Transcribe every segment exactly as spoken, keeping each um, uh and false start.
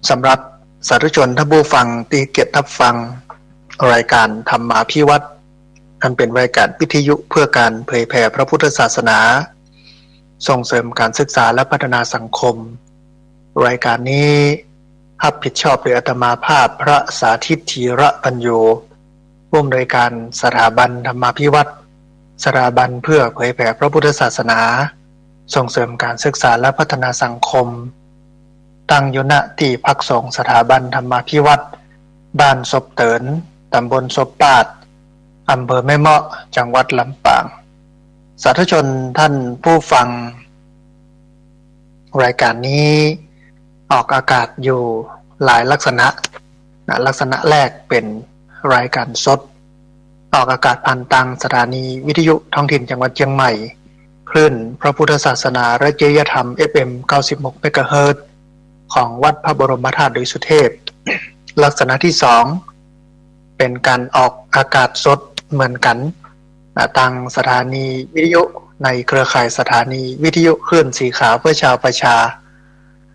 สำหรับสาธุชนท่านผู้ฟังตี้เกียรติฮับฟัง รายการธรรมาภิวัฒน์ อันเป๋นรายการวิทยุเพื่อก๋านเผยแผ่พระพุทธศาสนา ส่งเสริมการศึกษาและพัฒนาสังคม รายการนี้ฮับผิดชอบโดยอาตมาภาพพระสาธิต ธีระปัญโญ ผู้อำนวยการสถาบันธรรมาภิวัฒน์ สถาบันเพื่อเผยแผ่พระพุทธศาสนา ส่งเสริมการศึกษาและพัฒนาสังคม ตั้งอยู่ ณ ตี้พักสงฆ์สถาบันธรรมาภิวัฒน์ บ้านศพเติ๋น ต๋ำบลศพปาด อำเภอแม่เมาะ จังหวัดลำปาง สาธุชนท่านผู้ฟัง รายการนี้ออกอากาศอยู่หลายลักษณะนะ ลักษณะแรกเป๋นรายการสด ออกอากาศผ่านตางสถานีวิทยุท้องถิ่นจังหวัดเจียงใหม่ คลื่นพระพุทธศาสนาและจริยธรรม เอฟเอ็ม เก้าสิบหก เมกะเฮิรตซ์ ของวัดพระบรมธาตุดอยสุเทพ ลักษณะตี้สอง เป๋นก๋านออกอากาศสดเหมือนกั๋นนะ ตางสถานีวิทยุในเครือข่ายสถานีวิทยุคลื่นสีขาวเพื่อชาวประชา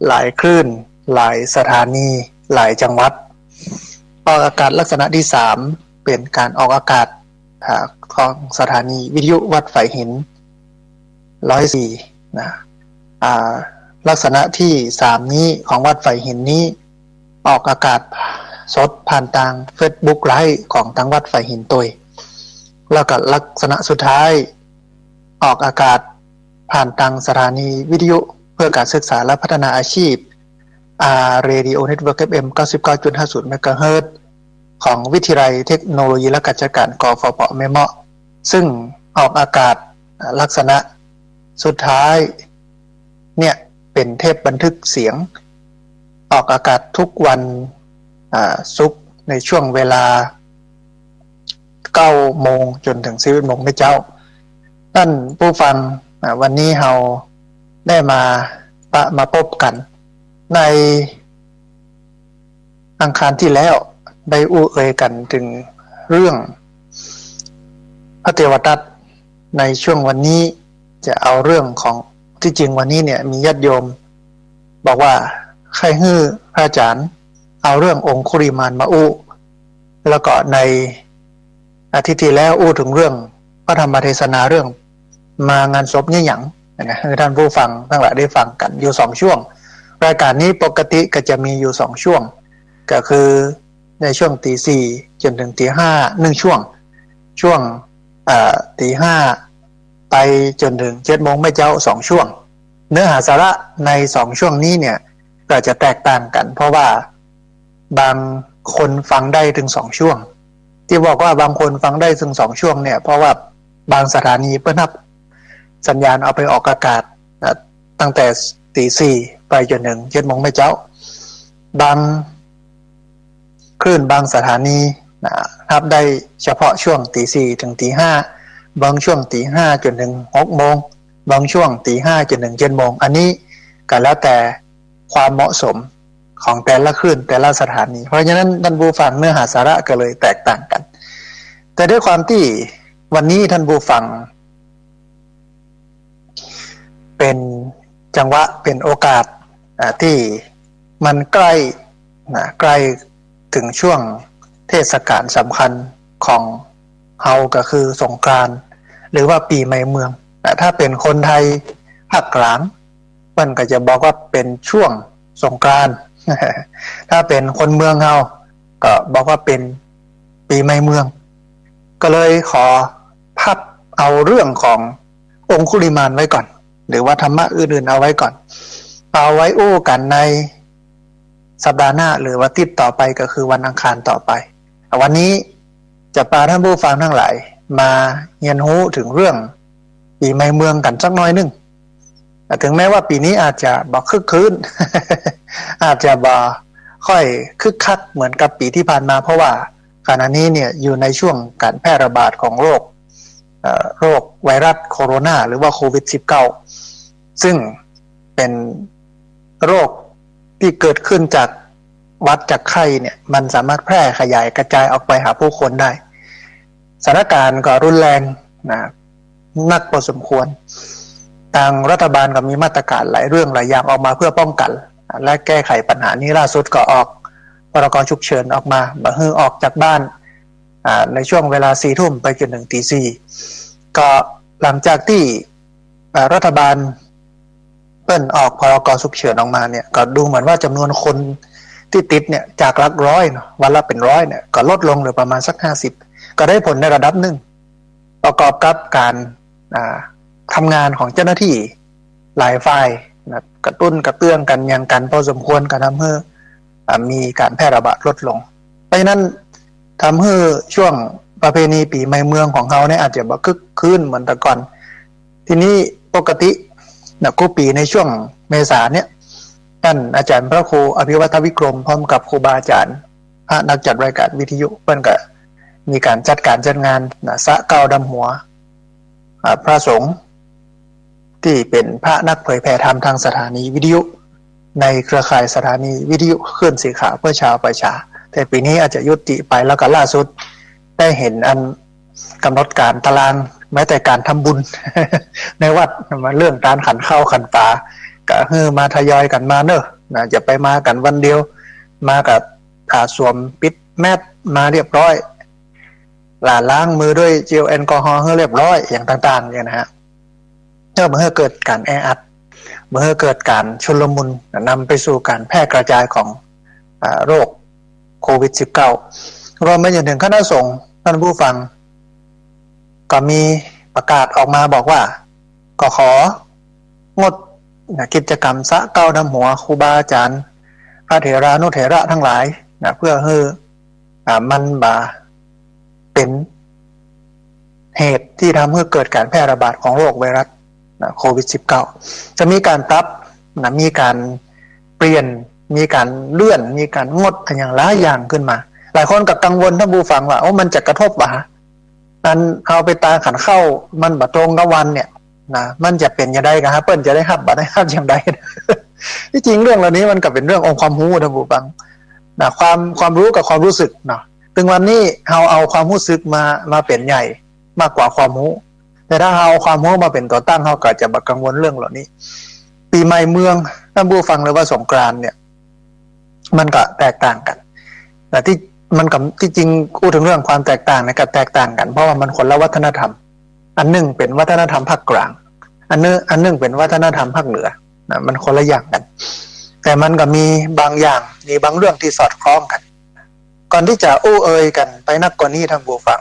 หลายคลื่น หลายสถานี หลายจังหวัด ออกอากาศลักษณะตี้สาม เป๋นก๋านออกอากาศ อ่า ของสถานีวิทยุวัดฝายหิน ร้อยสี่ นะ อ่า ลักษณะตี้สามนี้ของวัดฝายหินนี้ ออกอากาศสดผ่านตางเฟซบุ๊กไลฟ์ของตางวัดฝายหินตวย แล้วก็ลักษณะสุดท้าย ออกอากาศผ่านตางสถานีวิทยุเพื่อการศึกษาและพัฒนาอาชีพ อาร์ เรดิโอเน็ตเวิร์ก เอฟเอ็ม เก้าสิบเก้าจุดห้าศูนย์ เมกะเฮิรตซ์ ของวิทยาลัยเทคโนโลยีและการจัดการ กฟผ แม่เมาะ ซึ่งออกอากาศลักษณะสุดท้ายเนี่ยเป๋นเทปบันทึกเสียง ออกอากาศทุกวัน อ่า ศุกร์ในช่วงเวลา เก้าโมงจ๋นเถิง สิบเอ็ดโมงเมื่อเจ๊า ท่านผู้ฟัง อ่า วันนี้เฮาได้มาปะมาปบกั๋น ในอังคารตี้แล้วได้อู้เอ่ยกั๋นเถิงเรื่องพระเทวทัต ในช่วงวันนี้จะเอาเรื่องของ ตี้จริงวันนี้เนี่ยมีญาติโยมบอกว่าใค่หื้อพระอาจ๋ารย์เอาเรื่ององคุลิมานมาอู้ แล้วก็ในอาทิตย์ตี้แล้วอู้เถิงเรื่องพระธรรมเทศนาเรื่องมางานศพเยียะหยังนะ หื้อท่านผู้ฟังตังหลายได้ฟังกั๋นอยู่สองช่วง รายการนี้ปกติก็จะมีอยู่สองช่วง ก็คือในช่วงตี๋สี่จ๋นเถิงตี๋ห้าหนึ่งช่วง ช่วง เอ่อ ตี๋ห้าไปจ๋นเถิงเจ็ดโมงเมื่อเจ๊าสองช่วง เนื้อหาสาระในสองช่วงนี้เนี่ยก็จะแตกต่างกั๋น เพราะว่าบางคนฟังได้เถิงสองช่วง ตี้บอกว่าบางคนฟังได้เถิงสองช่วงเนี่ย เพราะว่าบางสถานีเปิ้นฮับสัญญาณเอาไปออกอากาศนะ ตั้งแต่ตี๋สี่ไปจ๋นเถิงเจ็ดโมงเมื่อเจ๊า บาง คลื่นบางสถานีนะ ฮับได้เฉพาะช่วงตี๋สี่เถิงตี๋ห้า บางช่วงตี๋ห้าจ๋นเถิงหกโมง บางช่วงตี๋ห้าจ๋นเถิงเจ็ดโมง อันนี้ก็แล้วแต่ความเหมาะสมของแต่ละคลื่นแต่ละสถานี เพราะฉะนั้นท่านผู้ฟังเนื้อหาสาระก็เลยแตกต่างกั๋น แต่ด้วยความตี้วันนี้ท่านผู้ฟัง เป๋นจังหวะ เป๋นโอกาส อ่า ตี้มันใก้นะ ใก้เถิงช่วงเทศกาลสำคัญของเฮาก็คือสงกรานต์ หรือว่าปี๋ใหม่เมือง แต่ถ้าเป๋นคนไทยภาคกลาง เปิ้นก็จะบอกว่าเป๋นช่วงสงกรานต์ ถ้าเป๋นคนเมืองเฮาก็บอกว่าเป๋นปี๋ใหม่เมือง ก็เลยขอพักเอาเรื่องขององคุลิมานไว้ก่อน หรือว่าธรรมะอื่นๆเอาไว้ก่อน เอาไว้อู้กั๋นในสัปดาห์หน้า หรือว่าอาทิตย์ต่อไป ก็คือวันอังคารต่อไป วันนี้จะปาท่านผู้ฟังตังหลายมาเฮียนฮู้เถิงเรื่องปี๋ใหม่เมืองกั๋นสักหน้อยนึ่ง ถึงแม้ว่าปี๋นี้อาจจะบ่คึกคื้น อาจจะบ่ค่อยคึกคักเหมือนกับปี๋ตี้ผ่านมา เพราะว่าขณะนี้เนี่ยอยู่ในช่วงการแพร่ระบาดของโรค เอ่อ โรคไวรัสโคโรนา หรือว่าโควิด สิบเก้า ซึ่งเป๋นโรคตี้เกิดขึ้นจากหวัดจากไข้เนี่ย มันสามารถแพร่ขยายกระจายออกไปหาผู้คนได้ สถานการณ์ก็รุนแรงนะ นักพอสมควร ตางรัฐบาลก็มีมาตรการหลายเรื่องหลายอย่างออกมาเพื่อป้องกั๋น และแก้ไขปัญหานี้ ล่าสุดก็ออก พ.ร.ก. ฉุกเฉินออกมา บ่หื้อออกจากบ้าน อ่า ในช่วงเวลาสี่ทุ่มไปจนถึงตีสี่ ก็หลังจากตี้ อ่า รัฐบาลเปิ้นออก พ.ร.ก. ฉุกเฉินออกมาเนี่ย ก็ดูเหมือนว่าจำนวนคนตี้ติดเนี่ย จากหลักร้อยเนาะ วันละเป๋นร้อยเนี่ย ก็ลดลงเหลือประมาณสักห้าสิบ ก็ได้ผลในระดับนึ่ง ประกอบกับก๋าน อ่า ทำงานของเจ้าหน้าตี้หลายฝ่ายนะ กระตุ้นกระเตื้องกั๋น หยังกั๋นพอสมควร ก็ทำหื้อ อ่า มีก๋านแพร่ระบาดลดลง เพราะฉะนั้นทำหื้อช่วงประเพณีปี๋ใหม่เมืองของเฮาเนี่ย อาจจะบ่คึกคื้นเหมือนแต่ก่อน ทีนี้ปกตินะ กู้ปี๋ในช่วงเมษาเนี่ย ต้านอาจ๋ารย์พระครูอภิวัฒวิกรม พร้อมกับครูบาอาจ๋ารย์ พระนักจัดรายการวิทยุ เปิ้นก็มีก๋านจัดก๋านจัดงานนะ สระเก๊าดำหัว อ่า พระสงฆ์ ตี้เป๋นพระนักเผยแผ่ธรรมตางสถานีวิทยุ ในเครือข่ายสถานีวิทยุคลื่นสีขาวเพื่อชาวประชา แต่ปี๋นี้อาจจะยุติไป แล้วก็ล่าสุดได้หันอันก๋ำหนดก๋านตาราง แม้แต่ก๋านทำบุญ ในวัด มาเรื่องก๋านขันข้าวขันปลา ก็หื้อมาทยอยกั๋นมาเน่อนะ จะไปมากั๋นวันเดียว มาก็ อ่า สวมปิดแมสมาเรียบร้อย ล้างมือด้วยเจลแอลกอฮอล์หื้อเรียบร้อย อย่างต่างๆ เนี่ยนะฮะ เพื่อบ่หื้อเกิดก๋านแออัด บ่หื้อเกิดก๋านชุลมุน นำไปสู่ก๋านแพร่กระจายของ อ่า โรคโควิดสิบเก้า รวมไปจนถึงคณะสงฆ์ ต้านผู้ฟัง ก็มีประกาศออกมาบอกว่า ก็ของดนะ กิจกรรมสระเก๊าดำหัวครูบาอาจ๋ารย์ พระเถรานุเถระทั้งหลายนะ เพื่อหื้อ อ่า มันบ่เป๋นเหตุตี้ทำหื้อเกิดก๋านแพร่ระบาดของโรคไวรัสนะ โควิดสิบเก้า จะมีก๋านปรับนะ มีก๋านเปลี่ยน มีก๋านเลื่อน มีก๋านงดอะหยังหลายอย่างขึ้นมา หลายคนก็กังวล ต้านผู้ฟัง ว่า โอ้ มันจะกระทบบ่า อันเอาไปตางขันข้าวมันบ่ตรงกับวันเนี่ยนะ มันจะเป๋นจะใดก่อ เปิ้นจะได้ฮับบ่ได้ฮับอย่างใด ที่จริงเรื่องเหล่านี้มันก็เป๋นเรื่ององค์ความฮู้ ต้านผู้ฟังนะ ความ ความฮู้กับความฮู้สึกเนาะ ซึ่งวันนี้เฮาเอาความฮู้สึกมา มาเป๋นใหญ่มากกว่าความฮู้ แต่ถ้าเฮาเอาความฮู้มาเป๋นตั๋วตั้ง เฮาก็จะบ่กังวลเรื่องเหล่านี้ ปี๋ใหม่เมือง ต้านผู้ฟัง หรือว่าสงกรานต์เนี่ย มันก็แตกต่างกั๋น แต่ตี้ มันก็ ที่จริงอู้เถิงเรื่องความแตกต่างเนี่ยก็แตกต่างกั๋น เพราะว่ามันคนละวัฒนธรรม อันนึ่งเป๋นวัฒนธรรมภาคกลาง อันนึ่ง อันนึ่งเป๋นวัฒนธรรมภาคเหนือนะ มันคนละอย่างกั๋น แต่มันก็มีบางอย่าง มีบางเรื่องตี้สอดคล้องกั๋น ก่อนตี้จะอู้เอ่ยกั๋นไปนักกว่านี้ ต้านผู้ฟัง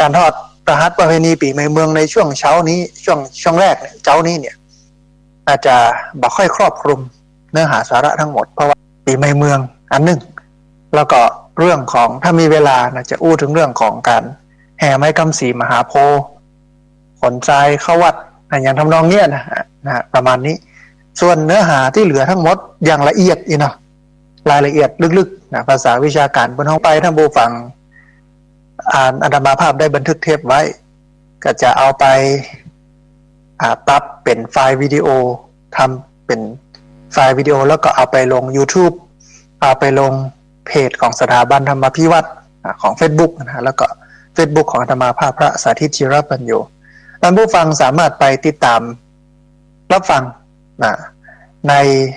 ก๋านถอดรหัสประเพณีปี๋ใหม่เมืองในช่วงเจ๊านี้ ช่วง ช่วงแรกเนี่ย เจ๊านี้เนี่ย อาจจะบ่ค่อยครอบคลุมเนื้อหาสาระทั้งหมด เพราะว่าปี๋ใหม่เมืองอันนึ่ง แล้วก็เรื่องของ ถ้ามีเวลานะ จะอู้เถิงเรื่องของก๋านแห่ไม้กำศรีมหาโพธิ์ ขนทรายเข้าวัด อะหยังทำนองเนี้ยนะฮะ นะฮะ ประมาณนี้ ส่วนเนื้อหาตี้เหลือทั้งหมดอย่างละเอียดอีกเนาะ รายละเอียดลึกๆ นะ ภาษาวิชาก๋านเปิ้นฮ้องไป ต้านผู้ฟัง อ่า อาตมาภาพได้บันทึกเทปไว้ ก็จะเอาไป อ่า ปรับเป๋นไฟล์วิดีโอ ทำเป๋นไฟล์วิดีโอ แล้วก็เอาไปลงยูทูบ เอาไปลงเพจของสถาบันธรรมาภิวัฒน์ อ่า ของเฟซบุ๊กนะฮะ แล้วก็เฟซบุ๊กของอาตมาภาพพระสาธิต จิรปัญโญ ต้านผู้ฟังสามารถไปติดตาม รับฟังนะ ใน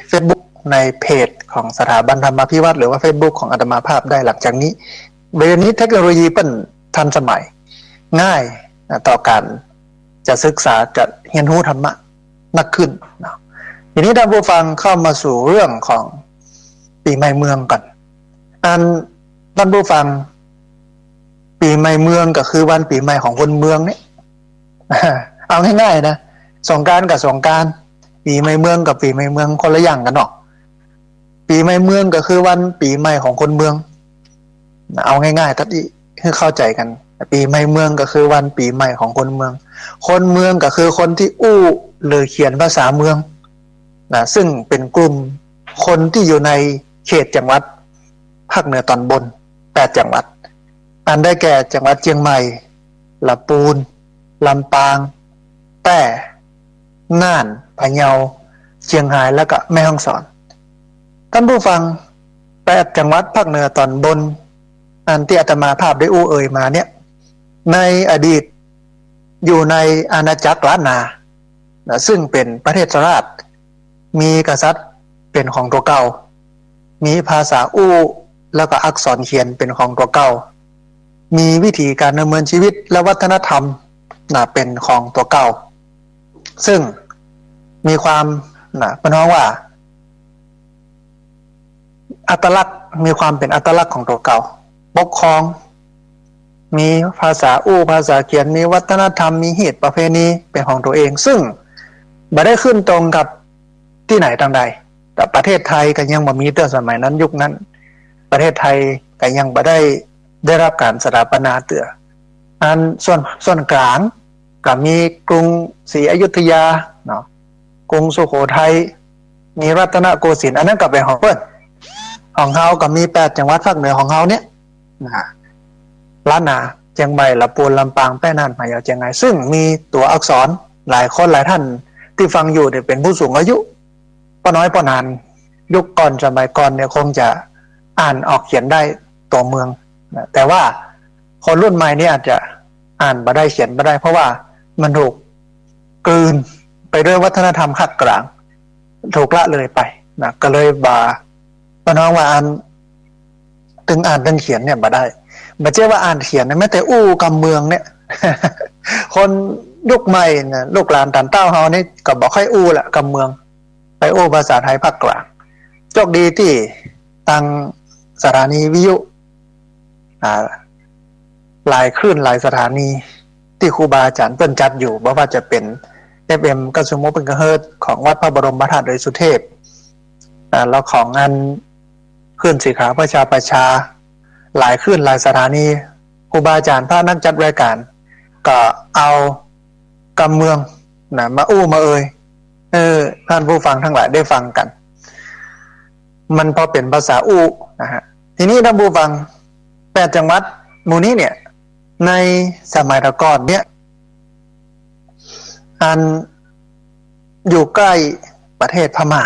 เฟซบุ๊ก ในเพจของสถาบันธรรมาภิวัฒน์ หรือว่าเฟซบุ๊กของอาตมาภาพได้หลังจากนี้ เดี๋ยวนี้เทคโนโลยีเปิ้นทันสมัย ง่ายนะ ต่อก๋านจะศึกษา จะเฮียนฮู้ธรรมะนักขึ้นนะ ทีนี้ต้านผู้ฟังเข้ามาสู่เรื่องของปี๋ใหม่เมืองก่อน อันต้านผู้ฟัง ปี๋ใหม่เมืองก็คือวันปี๋ใหม่ของคนเมืองเนี่ย เอาง่ายๆ นะ สงกรานต์กับสงกรานต์ ปี๋ใหม่เมืองกับปี๋ใหม่เมืองคนละอย่างกั๋นเนาะ ปี๋ใหม่เมืองก็คือวันปี๋ใหม่ของคนเมือง เอาง่ายๆ ตั๊ดอี้หื้อเข้าใจ๋กั๋น ปี๋ใหม่เมืองก็คือวันปี๋ใหม่ของคนเมือง คนเมืองก็คือคนตี้อู้หรือเขียนภาษาเมืองนะ ซึ่งเป๋นกลุ่มคนตี้อยู่ในเขตจังหวัดภาคเหนือต๋อนบน แปดจังหวัด อันได้แก่จังหวัดเจียงใหม่ ลำปูน ลำปาง แป้ น่าน พะเยา เชียงฮาย แล้วก็แม่ฮ่องสอน ต้านผู้ฟัง แปดจังหวัดภาคเหนือต๋อนบน อันตี้อาตมาภาพได้อู้เอ่ยมาเนี่ย ในอดีตอยู่ในอาณาจักรล้านนานะ ซึ่งเป๋นประเทศราช มีกษัตริย์ เป๋นของตั๋วเก่า มีภาษาอู้แล้วก็อักษรเขียนเป๋นของตั๋วเก่า มีวิถีก๋านดำเนินชีวิตและวัฒนธรรมนะเป๋นของตั๋วเก่า ซึ่งมีความนะเปิ้นฮ้องว่า อัตลักษณ์ มีความเป๋นอัตลักษณ์ของตั๋วเก่า ปกครอง มีภาษาอู้ ภาษาเขียน มีวัฒนธรรม มีฮีตประเพณีเป๋นของตั๋วเอง ซึ่งบ่ได้ขึ้นตรงกับตี้ไหนตางใด แต่ประเทศไทยก็ยังบ่มีเตื้อสมัยนั้นยุคนั้น ประเทศไทยก็ยังบ่ได้ ได้ฮับก๋านสถาปนาเตื้อ อันส่วน ส่วนก๋างก็มีกรุงศรีอยุธยาเนาะ กรุงสุโขทัย มีรัตนโกสินทร์ อันนั้นก็เป๋นของเปิ้น ของเฮาก็มีแปดจังหวัดภาคเหนือของเฮาเนี่ยนะ ล้านนา เจียงใหม่ ลำพูน ลำปาง แป้น่าน พะเยา เจียงราย ซึ่งมีตั๋วอักษร หลายคนหลายท่านตี้ฟังอยู่เนี่ยเป๋นผู้สูงอายุ ป้อน้อยป้อนาน ยุคก่อนสมัยก่อนเนี่ยคงจะอ่านออกเขียนได้ตั๋วเมืองนะ แต่ว่าคนรุ่นใหม่นี่อาจจะอ่านบ่ได้เขียนบ่ได้ เพราะว่ามันถูกกลืนไปด้วยวัฒนธรรมภาคกลาง ถูกละเลยไปนะ ก็เลยบ่า ป้อน้องว่าอัน ตึงอ่านตึงเขียนเนี่ยบ่ได้ บ่ใจ้ว่าอ่านเขียนนะ แม้แต่อู้กำเมืองเนี่ย คนยุคใหม่นะ ลูกหลานต้านเต้าเฮานี่ก็บ่ค่อยอู้ละกำเมือง ไปอู้ภาษาไทยภาคกลาง โจคดีตี้ตางสถานีวิทยุ อ่า หลายคลื่นหลายสถานีตี้ครูบาอาจ๋ารย์เปิ้นจัดอยู่ บ่ว่าจะเป๋น เอฟเอ็ม เก้าสิบหก เมกะเฮิรตซ์ ของวัดพระบรมธาตุดอยสุเทพ อ่า แล้วของอัน คลื่นสีขาวเพื่อชาวประชา หลายคลื่นหลายสถานี ครูบาอาจ๋ารย์พระนักจัดรายก๋าน ก็เอากำเมืองนะ มาอู้มาเอ่ย เออ ท่านผู้ฟังตังหลายได้ฟังกั๋น มันปอเป๋นภาษาอู้นะฮะ ทีนี้ท่านผู้ฟัง แปดจังหวัดหมู่นี้เนี่ย ในสมัยแต่ก่อนเนี่ย อันอยู่ใก้ประเทศพม่า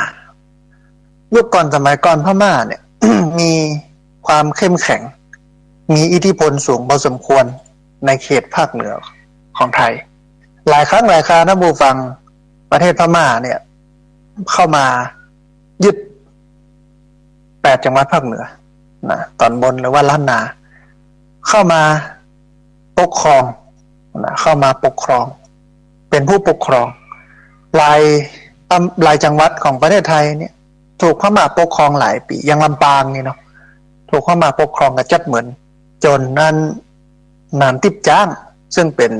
ยุคก่อนสมัยก่อนพม่าเนี่ย มีความเข้มแข็ง มีอิทธิพลสูงพอสมควรในเขตภาคเหนือของไทย หลายครั้งหลายคราท่านผู้ฟัง ประเทศพม่าเนี่ย เข้ามายึดแปดจังหวัดภาคเหนือนะ ต๋อนบนหรือว่าล้านนา เข้ามาปกครองนะ เข้ามาปกครอง เป๋นผู้ปกครอง หลาย อำ หลายจังหวัดของประเทศไทยเนี่ย ถูกพม่าปกครองหลายปี๋ อย่างลำปางนี่เนาะ ถูกพม่าปกครองก็จัดเหมือน จ๋นอันหนานติ๊บจ๊าง ซึ่งเป๋น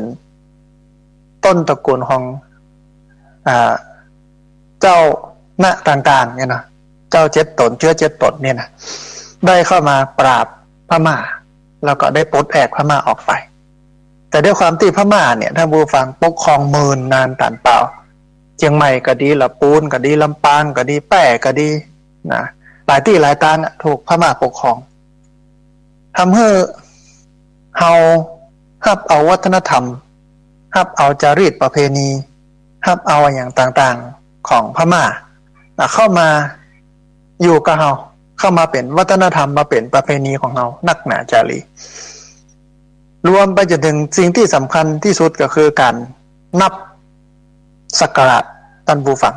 ต้นตระกูลของ อ่า เจ้านะต่างๆ เนี่ยนะ เจ้าเจ็ดต๋น เจื๊อเจ็ดต๋นเนี่ยนะ ได้เข้ามาปราบพม่า แล้วก็ได้ปลดแอกพม่าออกไป แต่ด้วยความตี้พม่าเนี่ย ท่านผู้ฟัง ปกครองเมินนานต๋านเปล่า เจียงใหม่ก็ดี ละปูนก็ดี ลำปางก็ดี แป้ก็ดีนะ หลายตี้หลายตางอะ ถูกพม่าปกครอง ทำหื้อเฮาฮับเอาวัฒนธรรม ฮับเอาจารีตประเพณี ฮับเอาอะหยังต่างๆ ของพม่า อ่ะ เข้ามาอยู่กับเฮา เข้ามาเป๋นวัฒนธรรม มาเป๋นประเพณีของเฮานักหนาจารี รวมไปจ๋นเถิงสิ่งตี้สำคัญตี้สุดก็คือก๋านนับศักราช ท่านผู้ฟัง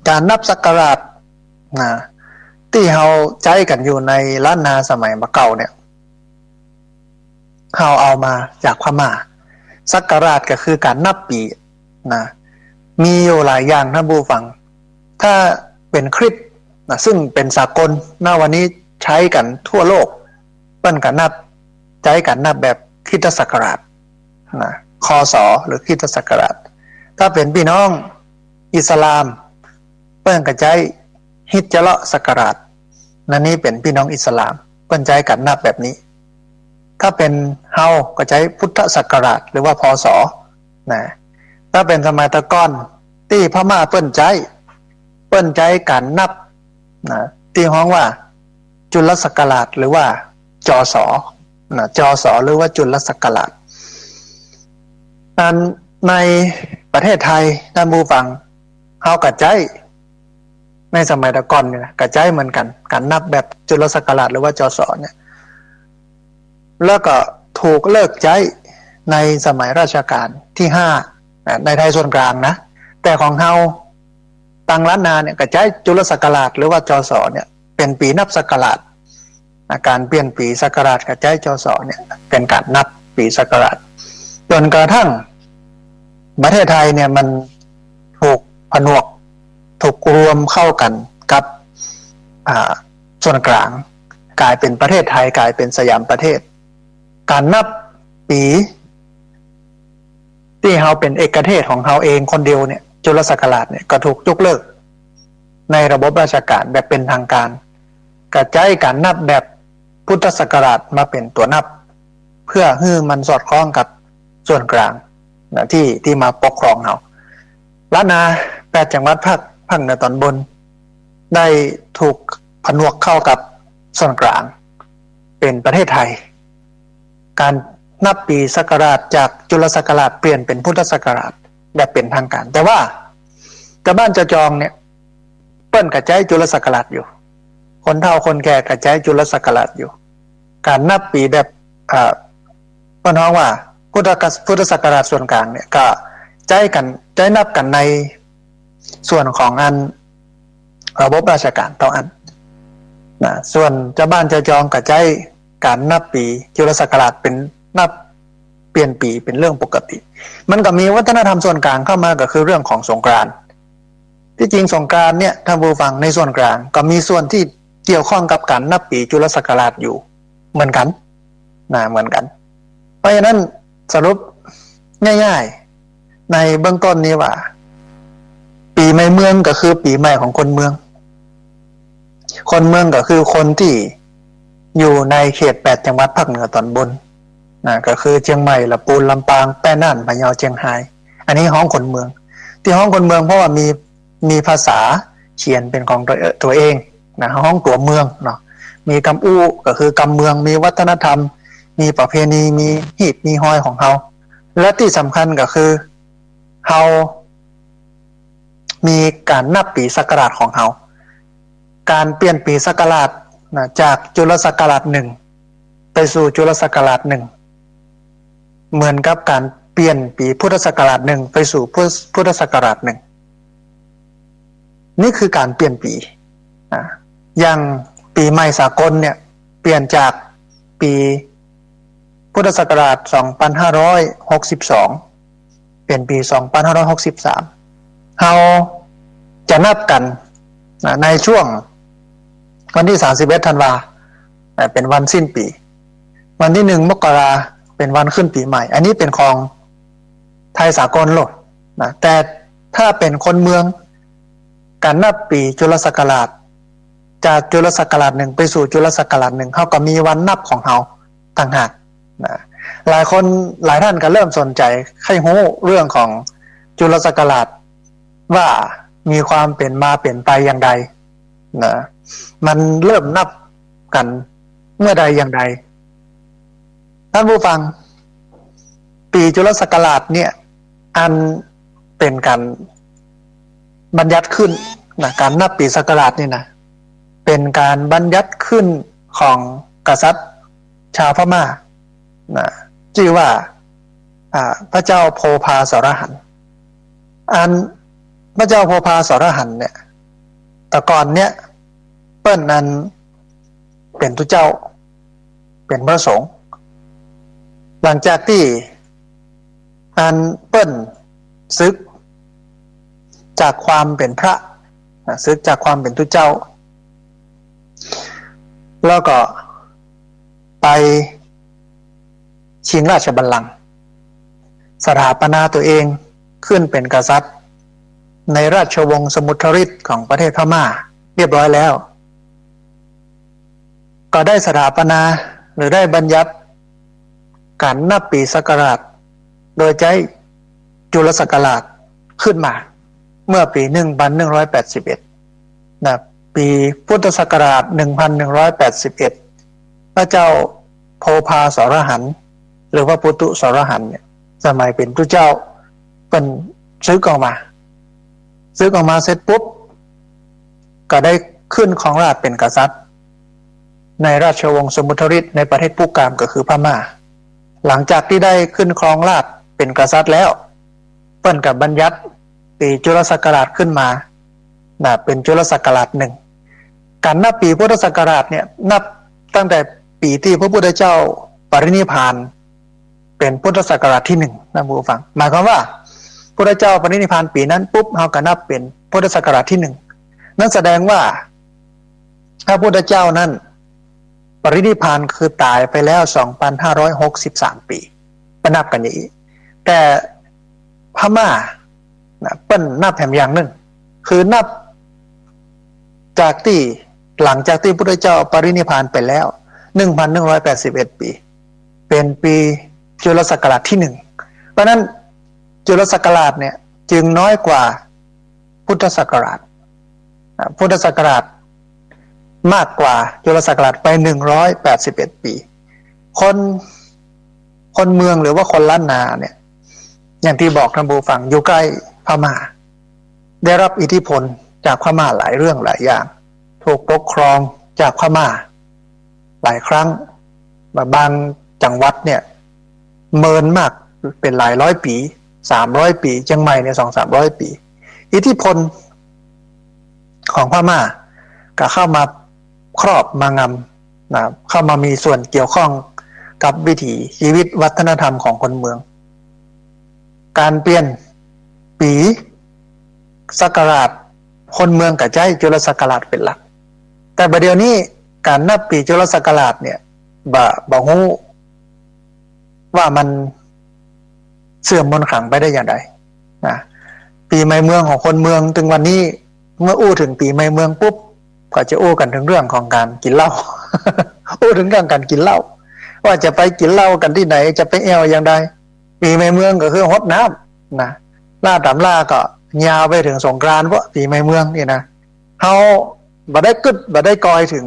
ก๋านนับศักราชนะ ตี้เฮาใจ๊กั๋นอยู่ในล้านนาสมัยบ่าเก่าเนี่ย เฮาเอามาจากพม่า ศักราชก็คือก๋านนับปี๋นะ มีอยู่หลายอย่างท่านผู้ฟัง ถ้าเป๋นคริสต์นะ ซึ่งเป๋นสากล ณ วันนี้ใจ๊กั๋นทั่วโลก เปิ้นก็นับ ใจ๊ก๋านนับแบบคริสตศักราชนะ ค.ศ. หรือคริสตศักราช ถ้าเป๋นปี้น้องอิสลาม เปิ้นก็ใจ๊ฮิจเราะห์ศักราช นั่นนี้เป๋นปี้น้องอิสลาม เปิ้นใจ๊ก๋านนับแบบนี้ ถ้าเป๋นเฮาก็ใจ๊พุทธศักราช หรือว่า พ.ศ. นะ ถ้าเป๋นสมัยแต่ก่อนตี้พม่าเปิ้นใจ๊ เปิ้นใจ๊ก๋านนับนะ ตี้ฮ้องว่าจุลศักราช หรือว่า จ.ศ. นะ จ.ศ. หรือว่าจุลศักราช อันในประเทศไทย ท่านผู้ฟัง เฮาก็ใจ๊ ในสมัยแต่ก่อนเนี่ยนะ ก็ใจ๊เหมือนกั๋น ก๋านนับแบบจุลศักราช หรือว่า จ.ศ. เนี่ย แล้วก็ถูกเลิกใจ๊ในสมัยรัชกาลตี้ห้า อ่ะ ในไทยส่วนกลางนะ แต่ของเฮา ตังล้านนาเนี่ยก็ใจ๊จุลศักราชหรือว่า จศ เนี่ยเป๋นปี๋นับศักราช อา ก๋านเปลี่ยนปี๋ศักราชก็ใจ๊ จศ เนี่ยเป๋นก๋านนับปี๋ศักราช จ๋นกระทั่งประเทศไทยเนี่ยมันถูกผนวก ถูกรวมเข้ากั๋นกับ อ่า ส่วนก๋าง ก๋ายเป๋นประเทศไทย ก๋ายเป๋นสยามประเทศ ก๋านนับปี๋ ตี้เฮาเป๋นเอกเทศของเฮาเองคนเดียวเนี่ย จุลศักราชเนี่ยก็ถูกยกเลิกในระบบราชก๋านแบบเป๋นทางก๋าน ก็ใจ๊ก๋านนับแบบพุทธศักราชมาเป๋นตั๋วนับ เพื่อหื้อมันสอดคล้องกับส่วนก๋างนะ ตี้ ตี้มาปกครองเฮา ล้านนาแปดจังหวัดภาค ภาคเหนือต๋อนบน ได้ถูกผนวกเข้ากับส่วนก๋าง เป๋นประเทศไทย ก๋านนับปี๋ศักราชจากจุลศักราชเปลี่ยนเป๋นพุทธศักราชแบบเป๋นทางก๋าน แต่ว่าจาวบ้านจาวจองเนี่ย เปิ้นก็ใจ๊จุลศักราชอยู่ คนเฒ่าคนแก่ก็ใจ๊จุลศักราชอยู่ ก๋านนับปี๋แบบ เอ่อ เปิ้นฮ้องว่าพุทธกะ พุทธศักราชส่วนก๋างเนี่ย ก็ใจ๊กั๋น ใจ๊นับกั๋นในส่วนของอันระบบราชก๋านเต้าอั้นนะ ส่วนจาวบ้านจาวจองก็ใจ๊ก๋านนับปี๋จุลศักราชเป๋นนับเปลี่ยนปี๋เป๋นเรื่องปกติ มันก็มีวัฒนธรรมส่วนก๋างเข้ามา ก็คือเรื่องของสงกรานต์ ตี้จริงสงกรานต์เนี่ย ท่านผู้ฟัง ในส่วนก๋างก็มีส่วนตี้เกี่ยวข้องกับก๋านนับปี๋จุลศักราชอยู่เหมือนกั๋นนะ เหมือนกั๋น เพราะฉะนั้นสรุปง่ายๆ ในเบื้องต้นนี้ว่า ปี๋ใหม่เมืองก็คือปี๋ใหม่ของคนเมือง คนเมืองก็คือคนตี้อยู่ในเขตแปดจังหวัดภาคเหนือต๋อนบนนะ ก็คือเจียงใหม่ ละปูน ลำปาง แป้น่าน พะเยา เจียงฮาย อันนี้ฮ้องคนเมือง ตี้ฮ้องคนเมืองเพราะว่ามี มีภาษาเขียนเป๋นของตั๋ว ตั๋วเองนะ ฮ้องตั๋วเมืองเนาะ มีกำอู้ก็คือกำเมือง มีวัฒนธรรม มีประเพณี มีฮีต มีฮอยของเฮา และตี้สำคัญก็คือเฮามีก๋านนับปี๋ศักราชของเฮา ก๋านเปลี่ยนปี๋ศักราชนะ จากจุลศักราชหนึ่งไปสู่จุลศักราชหนึ่ง เหมือนกับก๋านเปลี่ยนปี๋พุทธศักราชหนึ่งไปสู่พุทธ พุทธศักราชหนึ่ง นี่คือก๋านเปลี่ยนปี๋ อ่า อย่างปี๋ใหม่สากลเนี่ย เปลี่ยนจากปี๋พุทธศักราชสองพันห้าร้อยหกสิบสอง เป๋นปี๋สองพันห้าร้อยหกสิบสาม เฮาจะนับกั๋นนะ ในช่วงวันตี้สามสิบเอ็ดธันวา อ่า เป๋นวันสิ้นปี๋ วันตี้หนึ่งมกราเป๋นวันขึ้นปี๋ใหม่ อันนี้เป๋นของไทยสากลโลกนะ แต่ถ้าเป๋นคนเมือง ก๋านนับปี๋จุลศักราช จากจุลศักราชหนึ่งไปสู่จุลศักราชหนึ่ง เฮาก็มีวันนับของเฮาต่างหากนะ หลายคนหลายท่านก็เริ่มสนใจ๋ใค่ฮู้เรื่องของจุลศักราช ว่ามีความเป๋นมาเป๋นไปอย่างใดนะ มันเริ่มนับกั๋นเมื่อใดอย่างใด ท่านผู้ฟัง ปี๋จุลศักราชเนี่ย อันเป๋นก๋านบัญญัติขึ้นนะ ก๋านนับปี๋ศักราชนี่นะ เป๋นก๋านบัญญัติขึ้นของกษัตริย์ชาวพม่านะ จื้อว่า อ่า พระเจ้าโพพาสรหันต์ อันพระเจ้าโพพาสรหันต์เนี่ย แต่ก่อนเนี่ย เปิ้นนั้นเป๋นตุ๊เจ้า เป๋นพระสงฆ์ หลังจากตี้อันเปิ้นสึกจากความเป๋นพระ อ่ะ สึกจากความเป๋นตุ๊เจ้า แล้วก็ไป ชิงราชบัลลังก์ สถาปนาตั๋วเองขึ้นเป๋นกษัตริย์ ในราชวงศ์สมุทรริตของประเทศพม่าเรียบร้อยแล้ว ก็ได้สถาปนาหรือได้บัญญัติก๋านนับปี๋ศักราช โดยใจ๊จุลศักราชขึ้นมา เมื่อปี๋หนึ่งพันหนึ่งร้อยแปดสิบเอ็ด นะ ปี๋พุทธศักราชหนึ่งพันหนึ่งร้อยแปดสิบเอ็ด พระเจ้าโพพาสรหันต์ หรือว่าปุตุสรหันต์เนี่ย สมัยเป๋นตุ๊เจ้า เปิ้นสึกออกมา สึกออกมาเสร็จปุ๊บ ก็ได้ขึ้นครองราชย์เป๋นกษัตริย์ ในราชวงศ์สมุทรริตในประเทศปุกาม ก็คือพม่า หลังจากตี้ได้ขึ้นครองราชย์เป๋นกษัตริย์แล้ว เปิ้นก็บัญญัติปี๋จุลศักราชขึ้นมา นะ เป๋นจุลศักราชหนึ่ง ก๋านนับปี๋พุทธศักราชเนี่ย นับตั้งแต่ปี๋ตี้พระพุทธเจ้าปรินิพพาน เป๋นพุทธศักราชตี้หนึ่ง นะผู้ฟัง หมายความว่า พุทธเจ้าปรินิพพานปี๋นั้นปุ๊บ เฮาก็นับเป๋นพุทธศักราชตี้หนึ่ง นั้นแสดงว่า พระพุทธเจ้านั้น ปรินิพพานคือต๋ายไปแล้ว สองปันห้าร้อยหกสิบสาม ปี๋ บ่นับกั๋นอย่างอี้ แต่พม่า นะ เปิ้นนับแหมอย่างนึ่ง คือนับจากตี้ หลังจากตี้พุทธเจ้าปรินิพพานไปแล้ว หนึ่งปันหนึ่งร้อยแปดสิบเอ็ด ปี๋ เป๋นปี๋จุลศักราชตี้หนึ่ง เพราะนั้นจุลศักราชเนี่ยจึงน้อยกว่าพุทธศักราช อ่ะ พุทธศักราชมากกว่าจุลศักราชไป หนึ่งร้อยแปดสิบเอ็ด ปี๋ คน คนเมืองหรือว่าคนล้านนาเนี่ย อย่างตี้บอกท่านผู้ฟัง อยู่ใก้พม่า ได้รับอิทธิพลจากพม่าหลายเรื่องหลายอย่าง ถูกปกครองจากพม่าหลายครั้ง บางจังหวัดเนี่ย เมินมาก เป๋นหลายร้อยปี๋ สามร้อยปี๋ เจียงใหม่เนี่ย สองสามร้อยปี๋ อิทธิพลของพม่าก็เข้ามาครอบมางำ นะ เข้ามามีส่วนเกี่ยวข้องกับวิถีชีวิตวัฒนธรรมของคนเมือง ก๋านเปลี่ยนปี๋ศักราช คนเมืองก็ใจ๊จุลศักราชเป๋นหลัก แต่บ่าเดี่ยวนี้ก๋านนับปี๋จุลศักราชเนี่ย บ่ บ่ฮู้ว่ามันเสื่อมมนต์ขลังไปได้อย่างใด นะ ปี๋ใหม่เมืองของคนเมือง ตึงวันนี้ เมื่ออู้เถิงปี๋ใหม่เมืองปุ๊บ ก็จะอู้กั๋นเถิงเรื่องของก๋านกิ๋นเหล้า อู้เถิงเรื่องก๋านกิ๋นเหล้า ว่าจะไปกิ๋นเหล้ากั๋นตี้ไหน จะไปแอ่วอย่างใด ปี๋ใหม่เมืองก็คือฮดน้ำ นะ ล่าต๋ามล่าก็ยาวไปเถิงสงกรานต์ เพราะปี๋ใหม่เมืองนี่นะ เฮาบ่ได้กึ๊ด บ่ได้กอยเถิง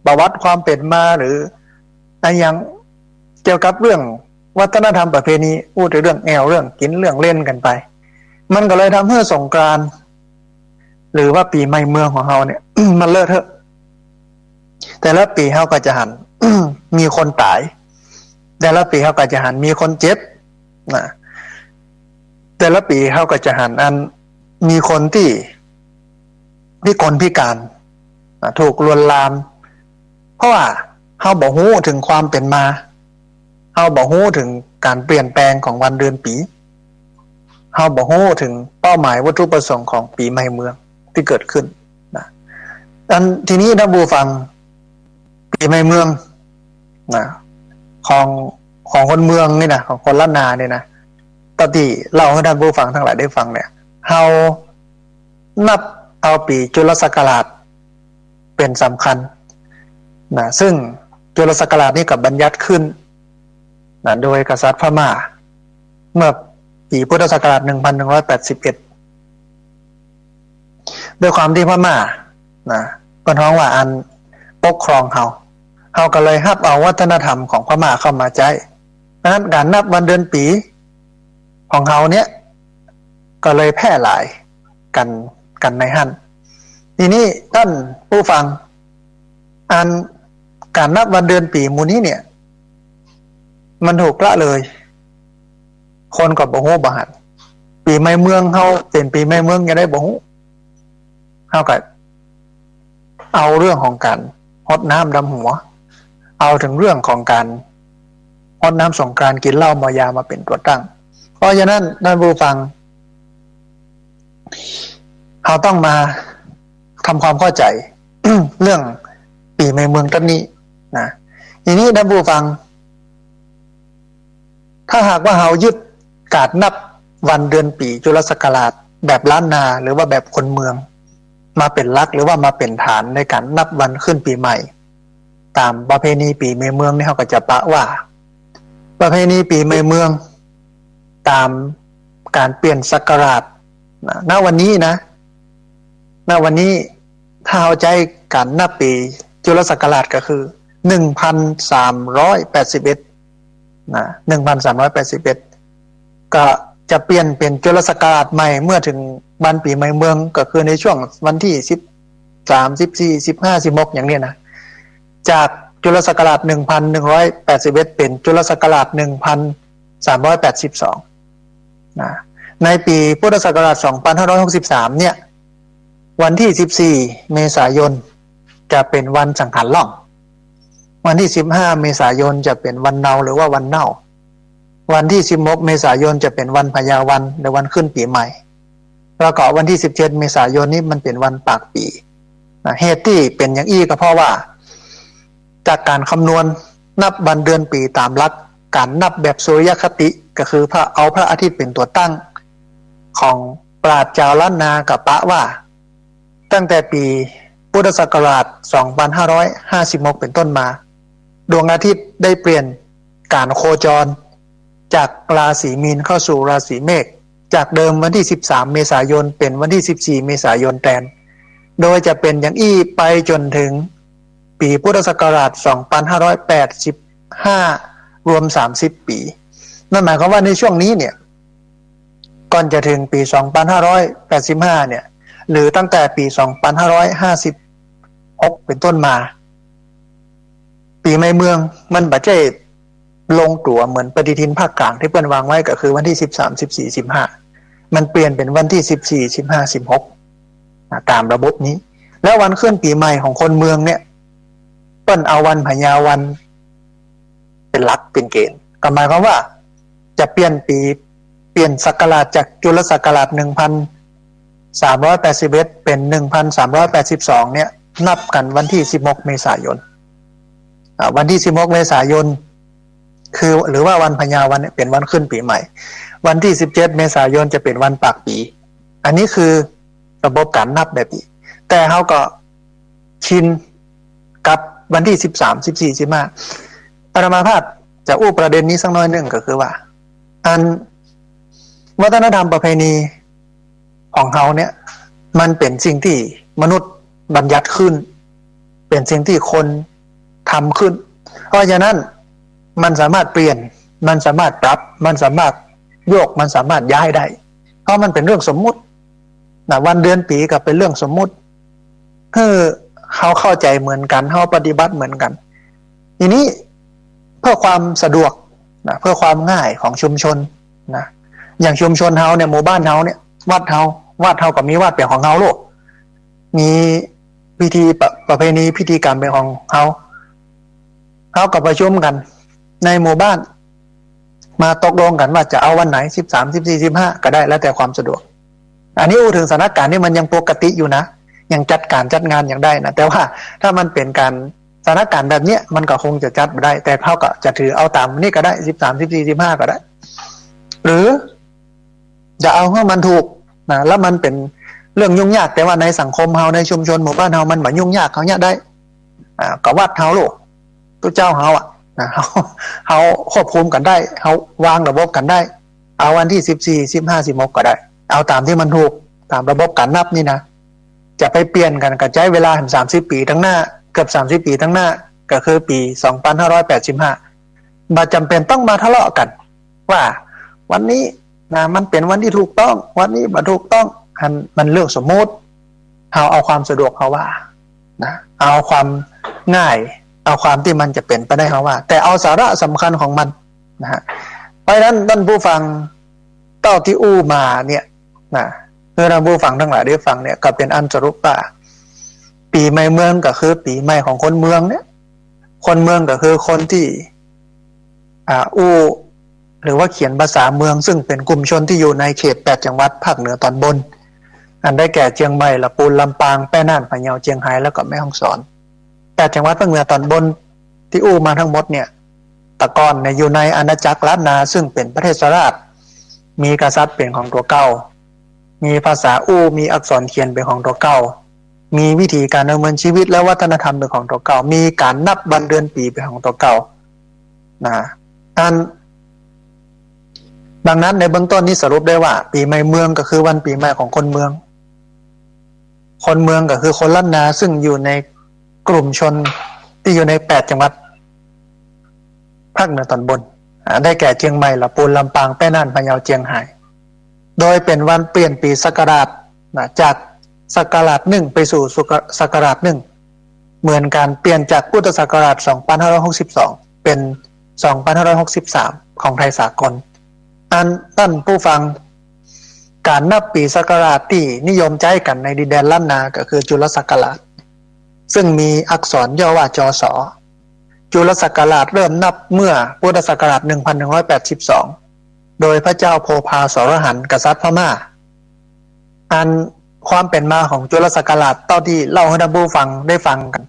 ประวัติความเป๋นมา หรืออะหยังเกี่ยวกับเรื่องวัฒนธรรมประเพณี อู้แต่เรื่องแอ่ว เรื่องกิ๋น เรื่องเล่นกั๋นไป มันก็เลยทำหื้อสงกรานต์ หรือว่าปี๋ใหม่เมืองของเฮาเนี่ย มันเลอะเทอะ แต่ละปี๋เฮาก็จะหัน มีคนต๋าย แต่ละปี๋เฮาก็จะหันมีคนเจ็บ นะ แต่ละปี๋เฮาก็จะหันอันมีคนตี้ พิกลพิก๋าน นะ ถูกลวนลาม เพราะว่าเฮาบ่ฮู้เถิงความเป๋นมา เฮาบ่ฮู้เถิงก๋านเปลี่ยนแปลงของวันเดือนปี๋ เฮาบ่ฮู้เถิงเป้าหมายวัตถุประสงค์ของปี๋ใหม่เมืองตี้เกิดขึ้น นะ อันทีนี้ท่านผู้ฟัง ปี๋ใหม่เมือง นะ ของ ของคนเมืองนี่นะ ของคนล้านนานี่นะ ต๋อนตี้เล่าหื้อท่านผู้ฟังตังหลายได้ฟังเนี่ย เฮานับเอาปี๋จุลศักราชเป๋นสำคัญ นะ ซึ่งจุลศักราชนี่ก็บัญญัติขึ้น นะ โดยกษัตริย์พม่า เมื่อปี๋พุทธศักราช หนึ่งปันหนึ่งร้อยแปดสิบเอ็ด ด้วยความตี้พม่า นะ เปิ้นฮ้องว่าอันปกครองเฮา เฮาก็เลยฮับเอาวัฒนธรรมของพม่าเข้ามาใจ๊ เพราะฉะนั้นก๋านนับวันเดือนปี๋ของเฮาเนี่ย ก็เลยแพร่หลายกั๋น กั๋นในหั้น ทีนี้ท่านผู้ฟัง อันก๋านนับวันเดือนปี๋หมู่นี้เนี่ย มันถูกละเลย คนก็บ่ฮู้บ่หัน ปี๋ใหม่เมืองเฮาเป๋นปี๋ใหม่เมืองอย่างใดบ่ฮู้ เฮาก็เอาเรื่องของก๋านฮดน้ำดำหัว เอาเถิงเรื่องของก๋านฮดน้ำสงกรานต์ กิ๋นเหล้าเมายามาเป๋นตั๋วตั้ง เพราะฉะนั้นท่านผู้ฟัง เฮาต้องมาทำความเข้าใจ๋ เรื่องปี๋ใหม่เมืองต๋อนนี้ นะ ทีนี้ท่านผู้ฟัง ถ้าหากว่าเฮายึดก๋านนับวันเดือนปี๋จุลศักราชแบบล้านนา หรือว่าแบบคนเมือง มาเป๋นหลัก หรือว่ามาเป๋นฐานในก๋านนับวันขึ้นปี๋ใหม่ ต๋ามประเพณีปี๋ใหม่เมืองนี่ เฮาก็จะปะว่า ประเพณีปี๋ใหม่เมือง ต๋ามก๋านเปลี่ยนศักราช นะ ณ วันนี้นะ ณ วันนี้ ถ้าเฮาใจ๊ก๋านนับปี๋จุลศักราชก็คือ หนึ่งปันสามร้อยแปดสิบเอ็ด นะ หนึ่งปันสามร้อยแปดสิบเอ็ด ก็จะเปลี่ยนเป๋นจุลศักราชใหม่เมื่อเถิงวันปี๋ใหม่เมือง ก็คือในช่วงวันตี้ สิบสาม สิบสี่ สิบห้า สิบหก อย่างเนี้ยนะ จากจุลศักราช หนึ่งปันหนึ่งร้อยแปดสิบเอ็ด เป๋นจุลศักราช หนึ่งปันสามร้อยแปดสิบสอง นะ ในปี๋พุทธศักราช สองปันห้าร้อยหกสิบสาม เนี่ย วันตี้สิบสี่เมษายนจะเป๋นวันสังขารล่อง วันตี้สิบห้าเมษายนจะเป๋นวันเนาหรือว่าวันเน่า วันตี้สิบหกเมษายนจะเป๋นวันพญาวันหรือวันขึ้นปี๋ใหม่ แล้วก็วันตี้สิบเจ็ดเมษายนนี้มันเป๋นวันปากปี๋นะ เหตุตี้เป๋นอย่างอี้ก็เพราะว่า จากก๋านคำนวณนับวันเดือนปี๋ต๋ามหลักก๋านนับแบบสุริยคติ ก็คือพระ เอาพระอาทิตย์เป๋นตั๋วตั้ง ของปราชญ์จาวล้านนาก็ปะว่า ตั้งแต่ปี๋พุทธศักราชสองปันห้าร้อยห้าสิบหกเป๋นต้นมา ดวงอาทิตย์ได้เปลี่ยนก๋านโคจรจากราศีมีนเข้าสู่ราศีเมษ จากเดิมวันตี้สิบสามเมษายนเป๋นวันตี้สิบสี่เมษายนแตน โดยจะเป๋นอย่างอี้ไปจ๋นเถิงปี๋พุทธศักราชสองปันห้าร้อยแปดสิบห้า รวมสามสิบปี๋ นั่นหมายความว่าในช่วงนี้เนี่ย ก่อนจะเถิงปี๋สองปันห้าร้อยแปดสิบห้าเนี่ย หรือตั้งแต่ปี๋สองปันห้าร้อยห้าสิบหกเป๋นต้นมา ปี๋ใหม่เมืองมันบ่ใจ้ลงตั๋วเหมือนปฏิทินภาคก๋างตี้เปิ้นวางไว้ ก็คือวันตี้สิบสาม สิบสี่ สิบห้า มันเปลี่ยนเป๋นวันตี้สิบสี่ สิบห้า สิบหก อ่า ต๋ามระบบนี้ แล้ววันขึ้นปี๋ใหม่ของคนเมืองเนี่ย เปิ้นเอาวันพญาวันเป๋นหลักเป๋นเก๋ณฑ์ ก็หมายความว่าจะเปลี่ยนปี๋ เปลี่ยนศักราชจากจุลศักราชหนึ่งปันสามร้อยแปดสิบเอ็ดเป๋นหนึ่งปันสามร้อยแปดสิบสองเนี่ย นับกั๋นวันตี้สิบหกเมษายน อ่า วันตี้สิบหกเมษายน คือ หรือว่าวันพญาวันเนี่ยเป๋นวันขึ้นปี๋ใหม่ วันตี้สิบเจ็ดเมษายนจะเป๋นวันปากปี๋ อันนี้คือระบบก๋านนับแบบนี้ แต่เฮาก็ชินกับวันตี้สิบสาม สิบสี่ สิบห้า อาตมาภาพจะอู้ประเด็นนี้สักหน้อยนึ่ง ก็คือว่า อันวัฒนธรรมประเพณีของเฮาเนี่ย มันเป๋นสิ่งตี้มนุษย์บัญญัติขึ้น เป๋นสิ่งตี้คนทำขึ้น เพราะฉะนั้นมันสามารถเปลี่ยน มันสามารถปรับ มันสามารถโยก มันสามารถย้ายได้ เพราะมันเป๋นเรื่องสมมุตินะ วันเดือนปี๋ก็เป๋นเรื่องสมมุติ คือเฮาเข้าใจ๋เหมือนกั๋น เฮาปฏิบัติเหมือนกั๋น ทีนี้เพื่อความสะดวกนะ เพื่อความง่ายของชุมชนนะ อย่างชุมชนเฮาเนี่ย หมู่บ้านเฮาเนี่ย วัดเฮา วัดเฮาก็มีวัดเป๋นของเฮาโลด มีพิธีประ ประเพณีพิธีกรรมเป๋นของเฮา เฮาก็ประชุมกั๋นในหมู่บ้าน มาตกลงกั๋นว่าจะเอาวันไหน สิบสาม สิบสี่ สิบห้า ก็ได้ แล้วแต่ความสะดวก อันนี้อู้เถิงสถานก๋ารณ์ตี้มันยังปกติอยู่นะ ยังจัดก๋านจัดงานยังได้นะ แต่ว่าถ้ามันเป๋นก๋านสถานก๋ารณ์แบบเนี้ย มันก็คงจะจัดบ่ได้ แต่เฮาก็จะถือเอาต๋ามนี้ก็ได้ สิบสาม สิบสี่ สิบห้า ก็ได้ หรือจะเอาหื้อมันถูกนะ แล้วมันเป๋นเรื่องยุ่งยาก แต่ว่าในสังคมเฮา ในชุมชนหมู่บ้านเฮา มันบ่ยุ่งยาก เฮาเยียะได้ อ่า ก็วัดเฮาโลด ตุ๊เจ้าเฮาอะนะ เฮา เฮาควบคุมกั๋นได้ เฮาวางระบบกั๋นได้ เอาวันตี้สิบสี่ สิบห้า สิบหก ก็ได้ เอาต๋ามตี้มันถูก ต๋ามระบบก๋านนับนี่นะ จะไปเปลี่ยนกั๋น ก็ใจ๊เวลาสามสิบปี๋ตังหน้า เกือบสามสิบปี๋ตังหน้า ก็คือปี๋สองปันห้าร้อยแปดสิบห้า บ่จ๋ำเป๋นต้องมาทะเลาะกั๋น ว่าวันนี้นะ มันเป๋นวันตี้ถูกต้อง วันนี้บ่ถูกต้อง อันมันเรื่องสมมุติ เฮาเอาความสะดวกเฮาว่านะ เอาความง่าย เอาความตี้มันจะเป๋นไปได้เฮาว่า แต่เอาสาระสำคัญของมันนะฮะ เพราะฉะนั้นต้านผู้ฟัง เต้าตี้อู้มาเนี่ยนะ เพื่อต้านผู้ฟังตังหลายได้ฟังเนี่ย ก็เป๋นอันสรุปว่า ปี๋ใหม่เมืองก็คือปี๋ใหม่ของคนเมืองเนี่ย คนเมืองก็คือคนตี้ อ่า อู้ หรือว่าเขียนภาษาเมือง ซึ่งเป๋นกลุ่มชนตี้อยู่ในเขตแปดจังหวัดภาคเหนือต๋อนบน อันได้แก่เจียงใหม่ ละปูน ลำปาง แป้น่าน พะเยา เจียงฮาย แล้วก็แม่ฮ่องสอน แปดจังหวัดภาคเหนือต๋อนบนตี้อู้มาตังหมดเนี่ย แต่ก่อนเนี่ยอยู่ในอาณาจักรล้านนา ซึ่งเป๋นประเทศราช มีกษัตริย์เป๋นของตั๋วเก่า มีภาษาอู้ มีอักษรเขียนเป๋นของตั๋วเก่า มีวิธีก๋านดำเนินชีวิตและวัฒนธรรมเป๋นของตั๋วเก่า มีก๋านนับวันเดือนปี๋เป๋นของตั๋วเก่านะ อัน ดังนั้นในเบื้องต้นนี้สรุปได้ว่า ปี๋ใหม่เมืองก็คือวันปี๋ใหม่ของคนเมือง คนเมืองก็คือคนล้านนา ซึ่งอยู่ในกลุ่มชนตี้อยู่ในแปดจังหวัดภาคเหนือต๋อนบน อ่า ได้แก่เจียงใหม่ ละปูน ลำปาง แป้น่าน พะเยา เจียงฮาย โดยเป๋นวันเปลี่ยนปี๋ศักราชนะ จากศักราชหนึ่งไปสู่ศักราชหนึ่ง เหมือนกั๋น เปลี่ยนจากพุทธศักราชสองปันห้าร้อยหกสิบสอง เป๋นสองปันห้าร้อยหกสิบสาม ของไทยสากล อันต้านผู้ฟัง ก๋านนับปี๋ศักราชตี้นิยมใจ๊กั๋นในดินแดนล้านนาก็คือจุลศักราช ซึ่งมีอักษรย่อว่า จ.ศ. จุลศักราชเริ่มนับเมื่อพุทธศักราช หนึ่งพันหนึ่งร้อยแปดสิบสอง โดยพระเจ้าโพพาสรหันต์ กษัตริย์พม่า อันความเป๋นมาของจุลศักราชเต้าตี้เล่าหื้อท่านผู้ฟังได้ฟังกั๋น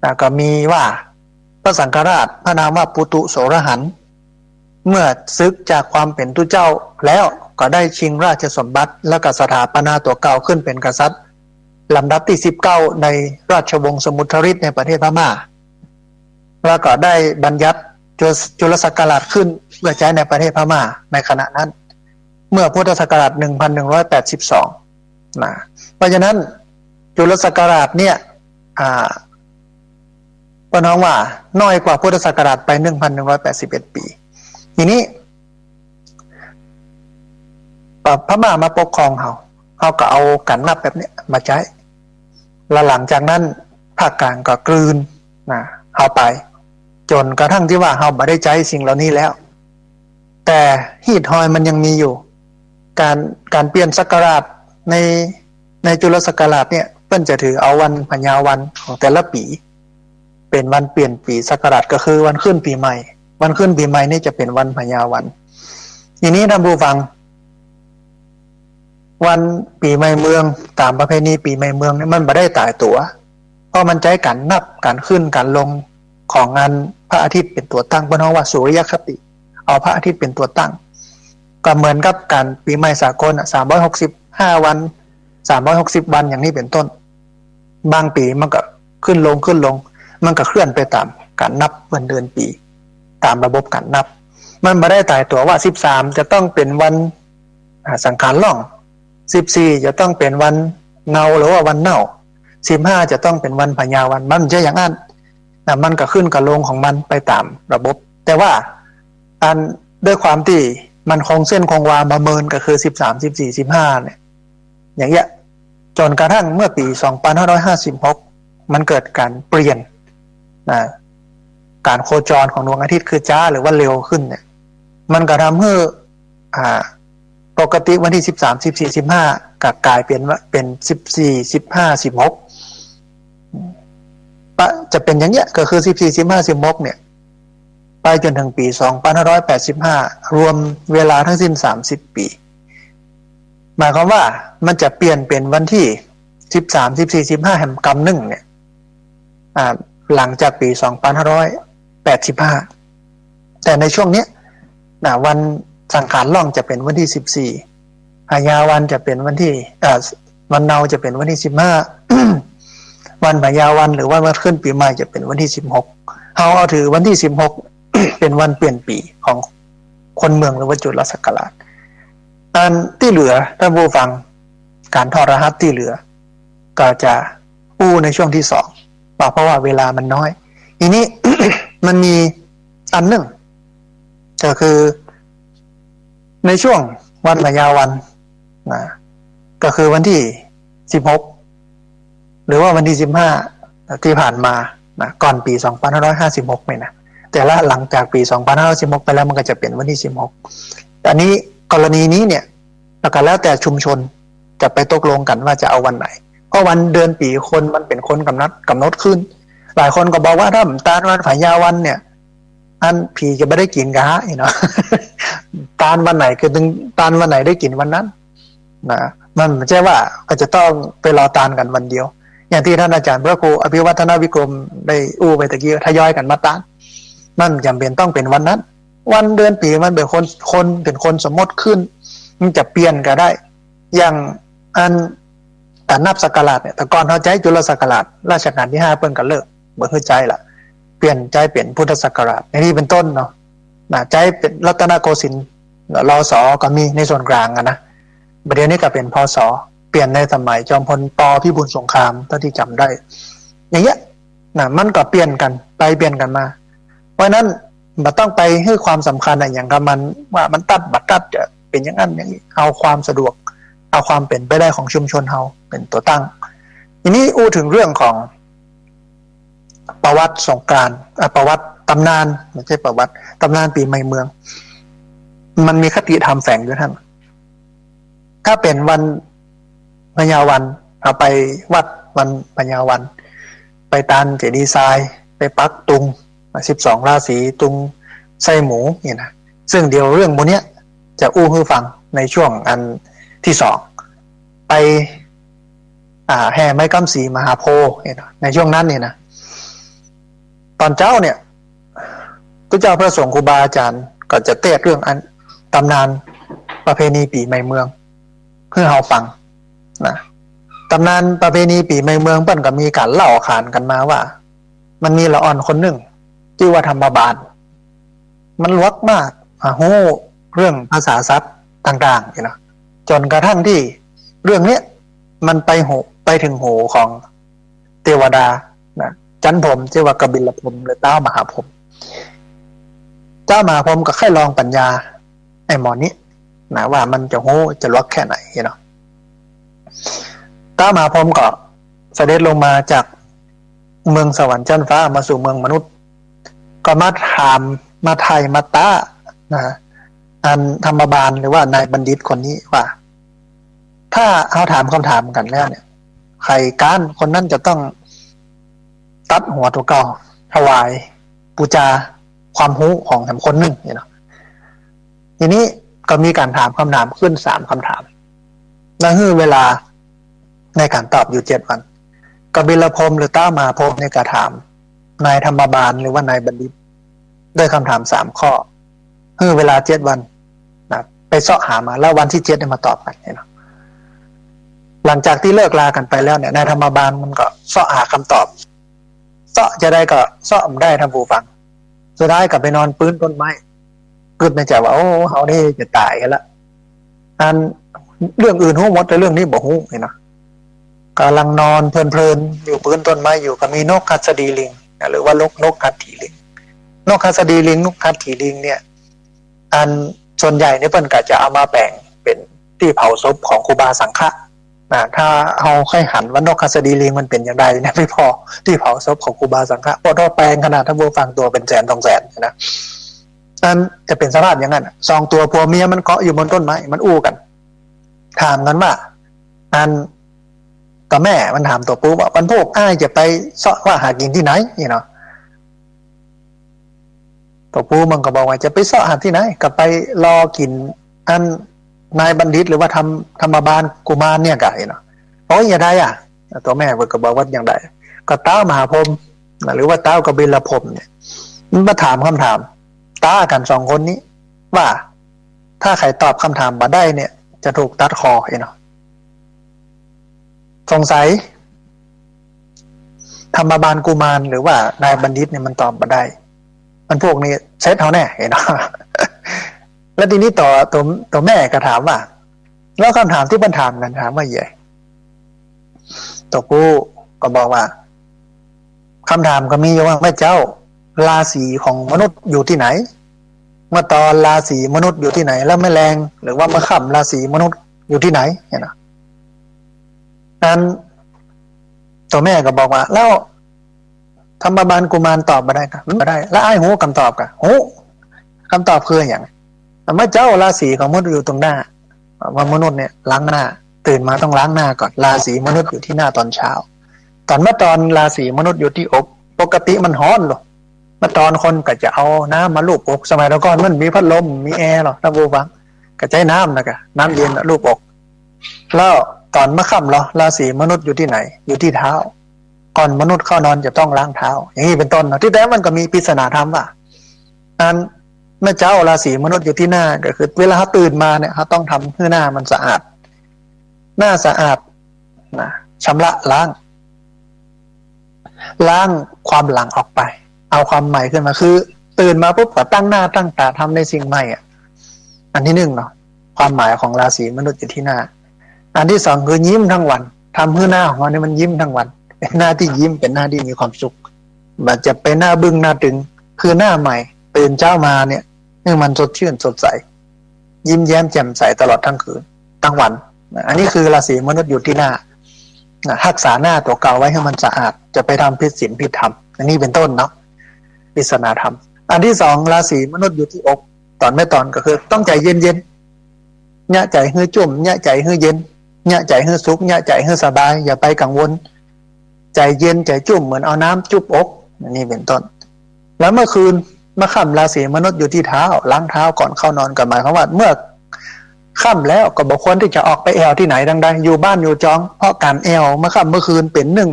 แล้วก็มีว่าพระสังฆราชพระนามว่าปุตุโสรหันต์ เมื่อสึกจากความเป๋นตุ๊เจ้าแล้วก็ได้ชิงราชสมบัติ แล้วก็สถาปนาตั๋วเก่าขึ้นเป๋นกษัตริย์ลำดับตี้สิบเก้าในราชวงศ์สมุทรริตในประเทศพม่า แล้วก็ได้บัญญัติจุล จุลศักราชขึ้นเพื่อใจ๊ในประเทศพม่าในขณะนั้น เมื่อพุทธศักราช หนึ่งพันหนึ่งร้อยแปดสิบสอง นะ เพราะฉะนั้นจุลศักราชเนี่ย อ่า เปิ้นฮ้องว่าน้อยกว่าพุทธศักราชไป หนึ่งพันหนึ่งร้อยแปดสิบเอ็ด ปี๋ ทีนี้ เอ่อ พม่ามาปกครองเฮา เฮาก็เอาก๋านนับแบบเนี้ยมาใจ๊ แล้วหลังจากนั้นภาคกลางก็กลืน นะ เฮาไป จ๋นกระทั่งตี้ว่าเฮาบ่ได้ใจ๊สิ่งเหล่านี้แล้ว แต่ฮีตฮอยมันยังมีอยู่ ก๋าน ก๋านเปลี่ยนศักราชใน ในจุลศักราชเนี่ย เปิ้นจะถือเอาวันพญาวันของแต่ละปี๋ เป๋นวันเปลี่ยนปี๋ศักราช ก็คือวันขึ้นปี๋ใหม่ วันขึ้นปี๋ใหม่นี่จะเป๋นวันพญาวัน ทีนี้ท่านผู้ฟัง วันปี๋ใหม่เมือง ต๋ามประเพณีปี๋ใหม่เมืองเนี่ย มันบ่ได้ต๋ายตั๋ว เพราะมันใจ๊ก๋านนับ ก๋านขึ้น ก๋านลงของอันพระอาทิตย์เป๋นตั๋วตั้ง เปิ้นฮ้องว่าสุริยคติ เอาพระอาทิตย์เป๋นตั๋วตั้ง ก็เหมือนกับก๋านปี๋ใหม่สากลอะ สามร้อยหกสิบห้าวัน สามร้อยหกสิบวัน อย่างนี้เป๋นต้น บางปี๋มันก็ขึ้นลงขึ้นลง มันก็เคลื่อนไปต๋ามก๋านนับวันเดือนปี๋ ต๋ามระบบก๋านนับ มันบ่ได้ต๋ายตั๋วว่าสิบสามจะต้องเป๋นวัน อ่า สังขารล่อง สิบสี่จะต้องเป๋นวันเนาหรือว่าวันเน่า สิบห้าจะต้องเป๋นวันพญาวัน มันบ่ใจ้อย่างอั้น นะ มันก็ขึ้นกับลงของมันไปต๋ามระบบ แต่ว่าอันด้วยความตี้มันคงเส้นคงวามาเมินก็คือสิบสาม สิบสี่ สิบห้าเนี่ย อย่างเงี้ย จ๋นกระทั่งเมื่อปี๋ สองพันห้าร้อยห้าสิบหก มันเกิดก๋านเปลี่ยน นะ ก๋านโคจรของดวงอาทิตย์คือจ๊าหรือว่าเร็วขึ้นเนี่ย มันก็ทำหื้อ อ่า ปกติวันตี้สิบสาม สิบสี่ สิบห้า ก็ก๋ายเป๋นว่าเป๋นสิบสี่ สิบห้า สิบหก ปะ จะเป๋นอย่างเงี้ย ก็คือสิบสี่ สิบห้า สิบหกเนี่ย ไปจ๋นเถิงปี๋ สองพันห้าร้อยแปดสิบห้า รวมเวลาทั้งสิ้นสามสิบปี๋ หมายความว่ามันจะเปลี่ยนเป๋นวันตี้สิบสาม สิบสี่ สิบห้า แหมกำหนึ่งเนี่ย อ่า หลังจากปี๋ สองพันห้าร้อยแปดสิบห้า แต่ในช่วงเนี้ย นะ วันสังขารล่องจะเป๋นวันตี้สิบสี่ พญาวันจะเป๋นวันตี้ เอ่อ วันเนาจะเป๋นวันตี้สิบห้า วันพญาวันหรือว่าวันขึ้นปี๋ใหม่จะเป๋นวันตี้สิบหก เฮาเอาถือวันตี้สิบหก เป๋นวันเปลี่ยนปี๋ของคนเมืองหรือว่าจุลศักราช อันตี้เหลือ ท่านผู้ฟัง ก๋านถอดรหัสตี้เหลือ ก็จะอู้ในช่วงตี้สอง ว่าเพราะว่าเวลามันน้อย ทีนี้ มันมีอันนึ่ง ก็คือในช่วงวันพญาวัน นะ ก็คือวันตี้สิบหก หรือว่าวันตี้สิบห้า ตี้ผ่านมา นะ ก่อนปี๋ สองพันห้าร้อยห้าสิบหก เนี่ยนะ แต่ละหลังจากปี๋ สองพันห้าร้อยห้าสิบหก ไปแล้ว มันก็จะเป๋นวันตี้สิบหก อันนี้กรณีนี้เนี่ย แล้วก็แล้วแต่ชุมชนจะไปตกลงกั๋นว่าจะเอาวันไหน เพราะวันเดือนปี๋คนมันเป๋นคนกำหนด กำหนดขึ้น หลายคนก็บอกว่าถ้าบ่ตานวันพญาวันเนี่ย อันผีจะบ่ได้กิ๋นกาเนาะ ตานวันไหนคือเถิง ตานวันไหนได้กิ๋นวันนั้น นะ มันบ่ใจ้ว่าก็จะต้องไปรอตานกั๋นวันเดียว อย่างตี้ท่านอาจ๋ารย์พระครูอภิวัฒนวิกรมได้อู้ไปตะกี้ ทยอยกั๋นมาตาน มันบ่จ๋ำเป๋นต้องเป๋นวันนั้น วันเดือนปี๋มันเป๋นคน คน เป๋นคนสมมติขึ้น มันจะเปลี่ยนก็ได้ อย่างอัน ก๋านนับศักราชเนี่ย แต่ก่อนเฮาใจ๊จุลศักราช รัชกาลตี้ห้าเปิ้นก็เลิก บ่หื้อใจ๊ละ เปลี่ยนใจ๊เป๋นพุทธศักราช อย่างนี้เป๋นต้นเนาะ นะ ใจ๊เป๋นรัตนโกสินทร์ ร.ศ. ก็มีในส่วนกลางอะนะ บ่าเดี่ยวนี้ก็เป๋น พ.ศ. เปลี่ยนในสมัยจอมพล ป.พิบูลสงคราม เต้าตี้จ๋ำได้ อย่างเงี้ย นะ มันก็เปลี่ยนกั๋นไปเปลี่ยนกั๋นมา เพราะฉะนั้นบ่ต้องไปหื้อความสำคัญอะหยังกับมัน ว่ามันตัดบ่ตัดจะเป๋นอย่างนั้นอย่างนี้ เอาความสะดวก เอาความเป๋นไปได้ของชุมชนเฮาเป๋นตั๋วตั้ง ทีนี้อู้เถิงเรื่องของประวัติสงกรานต์ อ่ะ ประวัติต๋ำนาน บ่ใจ้ประวัติ ต๋ำนานปี๋ใหม่เมือง มันมีคติธรรมแฝงอยู่ท่าน ถ้าเป๋นวันพญาวัน เฮาไปวัดวันพญาวัน ไปตานเจดีย์ทราย ไปปักตุง สิบสองราศี ตุงไส้หมูนี่นะ ซึ่งเดี๋ยวเรื่องหมู่เนี้ยจะอู้หื้อฟังในช่วงอันตี้สอง ไป อ่า แห่ไม้กำสีมหาโพธิ์นี่นะ ในช่วงนั้นนี่นะ ต๋อนเจ๊าเนี่ย ตุ๊เจ้าพระสงฆ์ครูบาอาจ๋ารย์ก็จะเตสน์เรื่องอันต๋ำนานประเพณีปี๋ใหม่เมืองหื้อเฮาฟังนะ ต๋ำนานประเพณีปี๋ใหม่เมืองเปิ้นก็มีก๋านเล่าขานกั๋นมาว่า มันมีละอ่อนคนนึ่งจื้อว่าธรรมบาล มันหลวกมาก อ่า ฮู้เรื่องภาษาสัตว์ต่างๆ นี่นะ จ๋นกระทั่งตี้เรื่องเนี้ยมันไปหู ไปเถิงหูของเตวดานะ จั๊นพรหม จื้อว่ากบิลพรหมหรือต๊าวมหาพรหม ต๊าวมหาพรหมก็ใค่ลองปั๋ญญาไอ้หมอนี้นะ ว่ามันจะฮู้จะหลวกแค่ไหนเนาะ ต๊าวมหาพรหมก็เสด็จลงมาจากเมืองสวรรค์จั๊นฟ้ามาสู่เมืองมนุษย์ ก็มาถาม มาไถ่มาต๊านะ อันธรรมบาลหรือว่านายบัณฑิตคนนี้ว่า ถ้าเฮาถามกำถามกั๋นแล้วเนี่ย ใผก๊านคนนั้นจะต้องตัดหัวตั๋วเก่า ถวายปู๋จาความฮู้ของแหมคนนึ่งนี่เนาะ ทีนี้ก็มีก๋านถามกำถามขึ้นสามกำถาม แล้วหื้อเวลาในก๋านตอบอยู่เจ็ดวัน กบิลพรหมหรือต๊าวมหาพรหมเนี่ยก็ถามนายธรรมบาลหรือว่านายบัณฑิต ด้วยกำถามสามข้อ หื้อเวลาเจ็ดวันนะ ไปเซาะหามา แล้ววันตี้เจ็ดเนี่ยมาตอบกั๋นเนาะ หลังจากตี้เลิกลากั๋นไปแล้วเนี่ย นายธรรมบาลมันก็เซาะหากำตอบ เซาะจาใดก็เซาะบ่ได้ ต้านผู้ฟัง สุดท้ายก็ไปนอนปื๊นต้นไม้ กึ๊ดในใจ๋ว่า โอ้ เฮานี่จะต๋ายกั๋นละ อันเรื่องอื่นฮู้หมด แต่เรื่องนี้บ่ฮู้นี่นะ ก่ำลังนอนเพลินๆ อยู่ปื๊นต้นไม้อยู่ ก็มีนกหัสดีลิง หรือว่านก นกหัตถีลิง นกหัสดีลิง นกหัตถีลิงเนี่ย อันส่วนใหญ่เนี่ยเปิ้นก็จะเอามาแป๋งเป๋นตี้เผาศพของครูบาสังฆะนะ ถ้าเฮาใค่หันว่านกหัสดีลิงมันเป๋นอย่างใดเนี่ย ไปผ่อตี้เผาศพของครูบาสังฆะ ปอดท่อแปงขนาด ต้านผู้ฟัง ตั๋วเป๋นแสนสองแสนนะ อันจะเป๋นสภาพอย่างนั้นน่ะ สองตั๋วผัวเมียมันเกาะอยู่บนต้นไม้ มันอู้กั๋น ถามกั๋นว่า อันตั๋วแม่มันถามตั๋วปู่ว่า วันพูกอ้ายจะไปเซาะว่าหากิ๋นตี้ไหนนี่เนาะ ตั๋วปู่มันก็บอกว่า จะไปเซาะหาตี้ไหน ก็ไปรอกิ๋นอันนายบัณฑิตหรือว่าธรรม ธรรมบาลกุมารเนี่ยก่ะนี่เนาะ โอ้ย อย่างใดอะ ตั๋วแม่เปิ้นก็บอกว่าอย่างใด ก็ต๊าวมหาพรหมนะ หรือว่าต๊าวกบิลพรหมเนี่ย มันมาถามกำถามต๊ากั๋นสองคนนี้ ว่าถ้าใผตอบกำถามบ่ได้เนี่ย จะถูกตัดคอนี่เนาะ สงสัยธรรมบาลกุมารหรือว่านายบัณฑิตเนี่ยมันตอบบ่ได้ มันพวกนี้เซ็ตเฮาแน่นี่เนาะ แล้วทีนี้ตั๋ว ตั๋ว ตั๋วแม่ก็ถามว่า แล้วกำถามตี้เปิ้นถามนั้นถามว่าแหย่ ตั๋วปู่ก็บอกว่า กำถามก็มีอยู่ว่า แม่เจ้า ราศีของมนุษย์อยู่ตี้ไหน เมื่อตอนราศีมนุษย์อยู่ตี้ไหน แล้วเมื่อแลงหรือว่าเมื่อค่ำราศีมนุษย์อยู่ตี้ไหนนี่เนาะ อันตั๋วแม่ก็บอกว่า แล้วธรรมบาลกุมารตอบบ่ได้ก่ะ บ่ได้ แล้วอ้ายฮู้กำตอบก่ะ ฮู้ กำตอบคืออะหยัง แม่เจ้า ราศีของมนุษย์อยู่ตรงหน้า ว่ามนุษย์เนี่ยล้างหน้า ตื่นมาต้องล้างหน้าก่อน ราศีมนุษย์อยู่ตี้หน้าตอนเช้า ต๋อนเมื่อตอนราศีมนุษย์อยู่ตี้อก ปกติมันฮ้อนลอ เมื่อตอนคนก็จะเอาน้ำมาลูบอก สมัยแต่ก่อนมันมีพัดลม มีแอร์ลอ ต้านผู้ฟัง ก็ใจ๊น้ำนะก่ะ น้ำเย็นน่ะลูบอก แล้วต๋อนเมื่อค่ำลอ ราศีมนุษย์อยู่ตี้ไหน อยู่ตี้เท้า ก่อนมนุษย์เข้านอนจะต้องล้างเท้า อย่างนี้เป๋นต้นเนาะ ตี้แต๊มันก็มีปริศนาธรรมว่า อันแม่เจ้า ราศีมนุษย์อยู่ตี้หน้า ก็คือเวลาเฮาตื่นมาเนี่ย เฮาต้องทำหื้อหน้ามันสะอาด หน้าสะอาดนะ ชำระล้าง ล้างความหลังออกไป เอาความใหม่ขึ้นมา คือตื่นมาปุ๊บก็ตั้งหน้าตั้งต๋าทำในสิ่งใหม่อะ อันตี้หนึ่งเนาะ ความหมายของราศีมนุษย์อยู่ตี้หน้า อันตี้สองคือยิ้มทั้งวัน ทำหื้อหน้าของเฮาเนี่ยมันยิ้มทั้งวัน เป๋นหน้าตี้ยิ้ม เป๋นหน้าตี้มีความสุข บ่จะเป๋นหน้าบึ้งหน้าตึง คือหน้าใหม่ ตื่นเจ๊ามาเนี่ย หื้อมันสดชื่นสดใส ยิ้มแย้มแจ่มใสตลอดทั้งคืน ทั้งวันนะ อันนี้คือราศีมนุษย์อยู่ตี้หน้านะ ฮักษาหน้าตั๋วเก่าไว้หื้อมันสะอาด จะไปทำผิดศีลผิดธรรม อันนี้เป๋นต้นเนาะ ปริศนาธรรม อันตี้สอง ราศีมนุษย์อยู่ตี้อก ต๋อนเมื่อตอนก็คือต้องใจ๋เย็น เยียะใจ๋หื้อจุ่ม เยียะใจ๋หื้อเย็น เยียะใจ๋หื้อสุข เยียะใจ๋หื้อสบาย อย่าไปกังวล ใจ๋เย็นใจ๋จุ่มเหมือนเอาน้ำจุ๊บอก นี่เป๋นต้น แล้วเมื่อคืน เมื่อค่ำราศีมนุษย์อยู่ตี้เท้า ล้างเท้าก่อนเข้านอน ก็หมายความว่าเมื่อค่ำแล้วก็บ่ควรตี้จะออกไปแอ่วตี้ไหนตังใด อยู่บ้านอยู่จอง เพราะก๋านแอ่วเมื่อค่ำเมื่อคืนเป๋นนึ่ง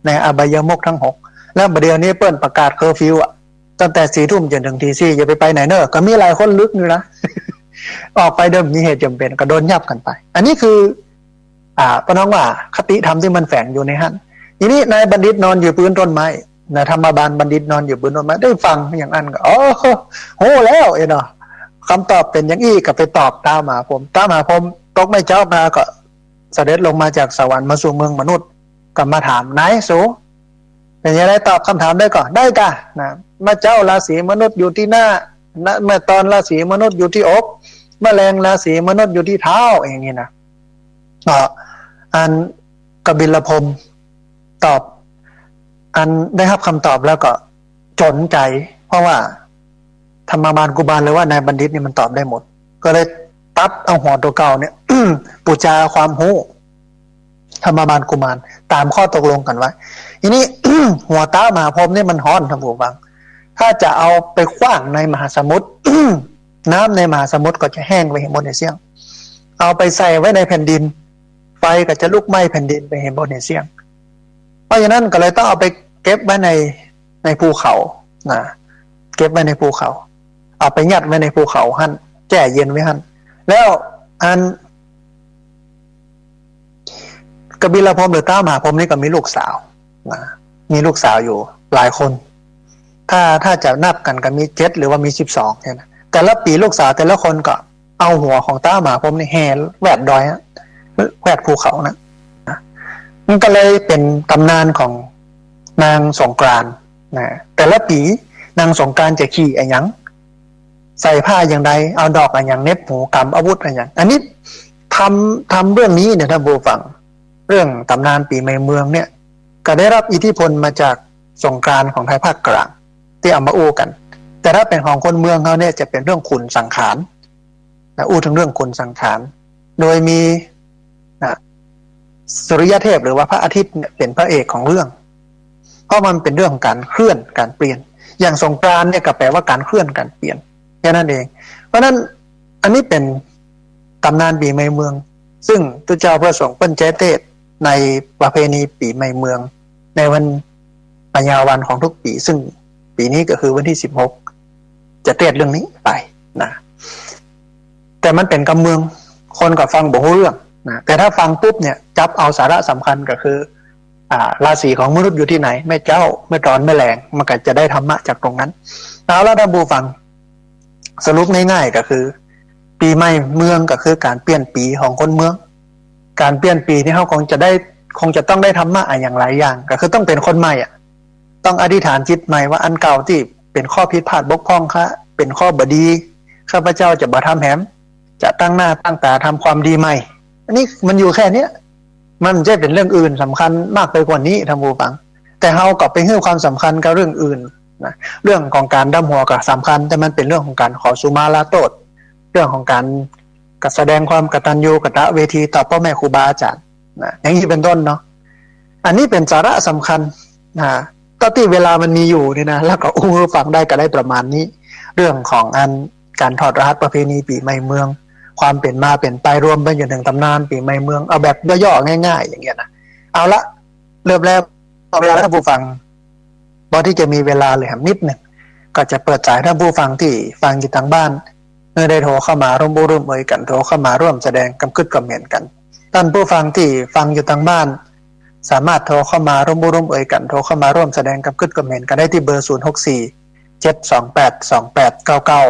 ในอบายมุขตึงหก แล้วบ่าเดี่ยวนี้เปิ้นประกาศเคอร์ฟิวอะ ตั้งแต่สี่ทุ่มจ๋นเถิงตีสี่ อย่าไปไปไหนเน่อ ก็มีหลายคนลึกอยู่นะ ออกไปโดยบ่มีเหตุจ๋ำเป๋น ก็โดนยับกั๋นไป อันนี้คือ อ่า ป้อน้องว่าคติธรรมตี้มันแฝงอยู่ในหั้น ทีนี้นายบัณฑิตนอนอยู่ปื๊นต้นไม้นะ ธรรมาบาลบัณฑิตนอนอยู่ปื๊นต้นไม้ ได้ฟังอย่างอั้นก็ โอ้ ฮู้แล้วเนาะ กำตอบเป๋นอย่างอี้ ก็ไปตอบท้าวมหาพรหม ท้าวมหาพรหมตกไม้เจ๊ามาก็เสด็จลงมาจากสวรรค์มาสู่เมืองมนุษย์ ก็มาถาม นายสู เป๋นจะใด ตอบกำถามได้ก่อ ได้ก่ะนะ เมื่อเจ๊าราศีมนุษย์อยู่ตี้หน้านะ เมื่อตอนราศีมนุษย์อยู่ตี้อก เมื่อแลงราศีมนุษย์อยู่ตี้เท้า อย่างนี้นะ ก็อันกบิลพรหมตอบ อันได้ฮับกำตอบแล้วก็จ๋นใจ๋ เพราะว่าธรรมาบาลกุมารหรือว่านายบัณฑิตนี่มันตอบได้หมด ก็เลยตัดเอาหัวตั๋วเก่าเนี่ย ปู๋จาความฮู้ ธรรมาบาลกุมาร ต๋ามข้อตกลงกั๋นไว้ ทีนี้ หัวท้าวมหาพรหมนี่มันฮ้อน ท่านผู้ฟัง ถ้าจะเอาไปขว้างในมหาสมุทร น้ำในมหาสมุทรก็จะแห้งไปหมดในเสี้ยง เอาไปใส่ไว้ในแผ่นดิน ไฟก็จะลุกไหม้แผ่นดินไปหมดในเสี้ยง เพราะฉะนั้นก็เลยต้องเอาไปเก็บไว้ใน ในภูเขานะ เก็บไว้ในภูเขา เอาไปยัดไว้ในภูเขาหั้น แจ้เย็นไว้หั้น แล้วอัน กบิลพรหมหรือท้าวมหาพรหมนี่ก็มีลูกสาวนะ มีลูกสาวอยู่หลายคน ถ้า ถ้าจะนับกั๋นก็มีเจ็ดหรือว่ามีสิบสองเนี่ยนะ แต่ละปี๋ลูกสาวแต่ละคนก็เอาหัวของท้าวมหาพรหมนี่แห่แวดดอยอะ แวดภูเขานะ มันก็เลยเป๋นต๋ำนานของนางสงกรานต์นะ แต่ละปี๋นางสงกรานต์จะขี่อะหยัง ใส่ผ้าอย่างใด เอาดอกอะหยังเหน็บหู ก๋ำอาวุธอะหยัง อันนี้ทำ ทำเรื่องนี้เนี่ย ท่านผู้ฟัง เรื่องต๋ำนานปี๋ใหม่เมืองเนี่ย ก็ได้ฮับอิทธิพลมาจากสงกรานต์ของไทยภาคกลางตี้เอามาอู้กั๋น แต่ถ้าเป๋นของคนเมืองเฮาเนี่ยจะเป๋นเรื่องขุนสังขารนะ อู้เถิงเรื่องขุนสังขาร โดยมีนะ สุริยเทพหรือว่าพระอาทิตย์เนี่ยเป๋นพระเอกของเรื่อง เพราะมันเป๋นเรื่องของก๋านเคลื่อน ก๋านเปลี่ยน อย่างสงกรานต์เนี่ยก็แป๋ว่าก๋านเคลื่อน ก๋านเปลี่ยน แค่นั้นเอง เพราะฉะนั้นอันนี้เป๋นต๋ำนานปี๋ใหม่เมือง ซึ่งตุ๊เจ้าพระสงฆ์เปิ้นใจ๊เตสน์ในประเพณีปี๋ใหม่เมือง ในวันอาญาวันของทุกปี๋ ซึ่งปี๋นี้ก็คือวันตี้สิบหก จะเตสน์เรื่องนี้ไปนะ แต่มันเป๋นกำเมือง คนก็ฟังบ่ฮู้เรื่องนะ แต่ถ้าฟังปุ๊บเนี่ย จับเอาสาระสำคัญก็คือ อ่า ราศีของมนุษย์อยู่ตี้ไหน แม่เจ๊า เมื่อตอนแม่แลง มันก็จะได้ธรรมะจากตรงนั้น เอาละท่านผู้ฟัง สรุปง่ายๆก็คือ ปี๋ใหม่เมืองก็คือก๋านเปลี่ยนปี๋ของคนเมือง ก๋านเปลี่ยนปี๋นี่เฮาคงจะได้ คงจะต้องได้ธรรมะอะหยังหลายอย่าง ก็คือต้องเป๋นคนใหม่อะ ต้องอธิษฐานจิตใหม่ว่าอันเก่าตี้เป๋นข้อผิดพลาดบกพร่องข้า เป๋นข้อบ่ดี ข้าพเจ้าจะบ่ทำแหม จะตั้งหน้าตั้งต๋าทำความดีใหม่ อันนี้มันอยู่แค่เนี้ย มันบ่ใจ้เป๋นเรื่องอื่นสำคัญมากไปกว่านี้ ท่านผู้ฟัง แต่เฮาก็ไปหื้อความสำคัญกับเรื่องอื่นนะ เรื่องของก๋านดำหัวก็สำคัญ แต่มันเป๋นเรื่องของก๋านขอสุมาลาโต้ษ เรื่องของก๋าน ก็แสดงความกตัญญูกตเวทีต่อป้อแม่ครูบาอาจ๋ารย์นะ อย่างนี้เป๋นต้นเนาะ อันนี้เป๋นสาระสำคัญนะ เต้าตี้เวลามันมีอยู่นี่นะ แล้วก็อู้หื้อฟังได้ก็ได้ประมาณนี้ เรื่องของอันก๋านถอดรหัสประเพณีปี๋ใหม่เมือง ความเป๋นมาเป๋นไป รวมไปจ๋นเถิงต๋ำนานปี๋ใหม่เมือง เอาแบบย่อๆง่ายๆอย่างเงี้ยนะ เอาละ เริ่มแรก ขอเวลาท่านผู้ฟัง พอตี้จะมีเวลาเหลือแหมนิดนึ่ง ก็จะเปิดสายท่านผู้ฟังตี้ฟังอยู่ตางบ้าน หื้อได้โทรเข้ามาร่วมอู้ร่วมเอยกั๋น โทรเข้ามาร่วมแสดงกำกึ๊ดกำเห็นกั๋น ท่านผู้ฟังตี้ฟังอยู่ตางบ้าน สามารถโทรเข้ามาร่วมอู้ร่วมเอยกั๋น โทรเข้ามาร่วมแสดงกำกึ๊ดกำเห็นกั๋นได้ตี้เบอร์ ศูนย์หกสี่ เจ็ดสองแปด สองแปดเก้าเก้า